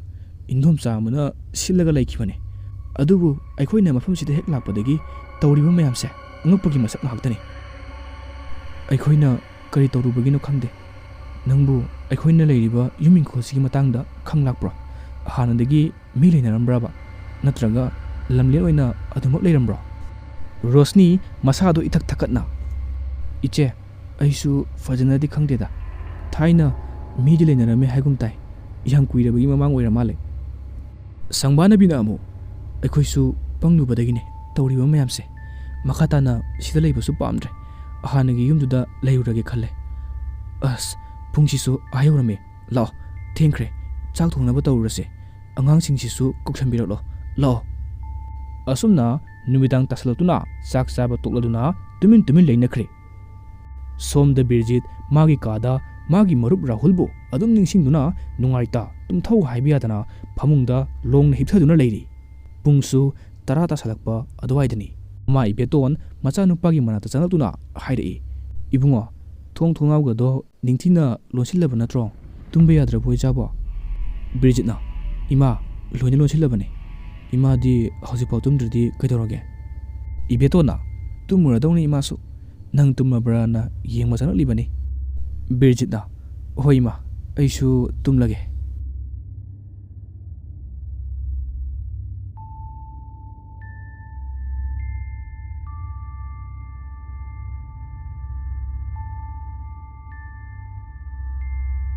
"ꯏꯟꯗꯣꯝꯆꯥ ꯑꯃꯅ ꯁꯤꯜꯂꯒ ꯂꯩꯈꯤꯕꯅꯤ꯫ ꯑꯗꯨꯕꯨ ꯑꯩꯈꯣꯏꯅ ꯃꯐꯝꯁꯤꯗ ꯍꯦꯛ ꯂꯥꯛꯄꯗꯒꯤ ꯇꯧꯔꯤꯕ ꯃꯌꯥꯝꯁꯦ ꯑꯉꯛꯄꯒꯤ ꯃꯁꯛ ꯉꯥꯛꯇꯅꯤ꯫ ꯑꯩꯈꯣꯏꯅ ꯀꯔꯤ ꯇꯧꯔꯨꯕꯒꯤꯅꯣ ꯈꯪꯗꯦ꯫ ꯅꯪꯕꯨ ꯑꯩꯈꯣꯏꯅ ꯂꯩꯔꯤꯕ ꯌꯨꯝ ꯏꯪꯈꯣꯜꯁꯤꯒꯤ ꯃꯇꯥꯡꯗ ꯈꯪꯂꯛꯄ꯭ꯔꯣ? ꯍꯥꯟꯅꯗꯒꯤ ꯃꯤ ꯂꯩꯅꯔꯝꯕ꯭ꯔꯕ? ꯅꯠꯇ꯭ꯔꯒ ꯂꯝꯂꯦꯟ ꯑꯣꯏꯅ ꯑꯗꯨꯃꯛ ꯂꯩꯔꯝꯕ꯭ꯔꯣ?" ꯔꯣꯁꯅꯤ ꯃꯁꯥꯗꯣ ꯏꯊꯛ ꯊꯛꯀꯠꯅ, "ꯏꯆꯦ, ꯑꯩꯁꯨ ꯐꯖꯅꯗꯤ ꯈꯪꯗꯦꯗ꯫ ꯊꯥꯏꯅ ꯃꯤꯗꯤ ꯂꯩꯅꯔꯝꯃꯦ ꯍꯥꯏꯒꯨꯝ ꯇꯥꯏ꯫ ꯌꯥꯝ ꯀꯨꯏꯔꯕꯒꯤ ꯃꯃꯥꯡ ꯑꯣꯏꯔ ꯃꯥꯜꯂꯦ꯫" ꯁꯪꯕꯥꯅꯕꯤꯅ ꯑꯃꯨꯛ, "ꯑꯩꯈꯣꯏꯁꯨ ꯄꯪꯂꯨꯕꯗꯒꯤꯅꯦ ꯇꯧꯔꯤꯕ ꯃꯌꯥꯝꯁꯦ꯫ ꯃꯈꯥ ꯇꯥꯅ ꯁꯤꯗ ꯂꯩꯕꯁꯨ ꯄꯥꯝꯗ꯭ꯔꯦ꯫ ꯍꯥꯟꯅꯒꯤ ꯌꯨꯝꯗꯨꯗ ꯂꯩꯔꯨꯔꯒꯦ ꯈꯜꯂꯦ꯫ ꯑꯁ, ꯄꯨꯡꯁꯤꯁꯨ ꯑꯥ ꯌꯧꯔꯝꯃꯦ꯫ ꯂꯥꯛꯑꯣ, ꯊꯦꯡꯈ꯭ꯔꯦ꯫ ꯆꯥꯛ ꯊꯣꯡꯅꯕ ꯇꯧꯔꯨꯔꯁꯦ꯫ ꯑꯉꯥꯡꯁꯤꯡꯁꯤꯁꯨ ꯀꯧꯁꯟꯕꯤꯔꯛꯂꯣ꯫ ꯂꯥꯛꯑꯣ꯫" ꯑꯁꯨꯝꯅ ꯅꯨꯃꯤꯗꯥꯡ ꯇꯥꯁꯜꯂꯛꯇꯨꯅ ꯆꯥꯛ ꯆꯥꯕ ꯇꯣꯛꯂꯗꯨꯅ ꯇꯨꯃꯤꯟ ꯇꯨꯃꯤꯟ ꯂꯩꯅꯈ꯭ꯔꯦ꯫ ꯁꯣꯝꯗ ꯕꯤꯔꯖꯤꯠ ꯃꯥꯒꯤ ꯀꯥꯗ ꯃꯥꯒꯤ ꯃꯔꯨꯞ ꯔꯥꯍꯨꯜꯕꯨ ꯑꯗꯨꯝ ꯅꯤꯡꯁꯤꯡꯗꯨꯅ ꯅꯨꯡꯉꯥꯏꯇ ꯇꯨꯝꯊꯧ ꯍꯥꯏꯕ ꯌꯥꯗꯅ ꯐꯃꯨꯡꯗ ꯂꯣꯡꯅ ꯍꯤꯞꯊꯗꯨꯅ ꯂꯩꯔꯤ꯫ ꯄꯨꯡꯁꯨ ꯇꯔꯥ ꯇꯥꯁꯜꯂꯛꯄ ꯑꯗꯨꯋꯥꯏꯗꯅꯤ꯫ ꯃꯃꯥ ꯏꯕꯦꯇꯣꯟ ꯃꯆꯥꯅꯨꯄꯥꯒꯤ ꯃꯅꯥꯛꯇ ꯆꯪꯂꯛꯇꯨꯅ ꯍꯥꯏꯔꯛꯏ, "ꯏꯕꯨꯡꯉꯣ, ꯊꯣꯡ ꯊꯣꯡꯅꯥꯎꯒꯗꯣ ꯅꯤꯡꯊꯤꯅ ꯂꯣꯟꯁꯤꯜꯂꯕ ꯅꯠꯇ꯭ꯔꯣ? ꯇꯨꯝꯕ ꯌꯥꯗ꯭ꯔꯕꯣ ꯏꯆꯥꯕꯣ?" ꯕꯤꯔꯖꯤꯠꯅ, "ꯏꯃꯥ, ꯂꯣꯏꯅ ꯂꯣꯟꯁꯤꯜꯂꯕꯅꯤ꯫ ꯏꯃꯥꯗꯤ ꯍꯧꯖꯤꯛꯐꯥꯎ ꯇꯨꯝꯗ꯭ꯔꯗꯤ ꯀꯩꯗꯧꯔꯒꯦ?" ꯏꯕꯦꯇꯣꯟꯅ, "ꯇꯨꯝꯃꯨꯔꯗꯧꯅꯤ ꯏꯃꯥꯁꯨ꯫ ꯅꯪ ꯇꯨꯝꯃꯕ꯭ꯔꯥꯅ ꯌꯦꯡꯕ ꯆꯪꯂꯛꯂꯤꯕꯅꯤ꯫" ꯕꯤꯔꯖꯤꯠꯅ, "ꯍꯣꯏ ꯏꯃꯥ, ꯑꯩꯁꯨ ꯇꯨꯝꯂꯒꯦ꯫"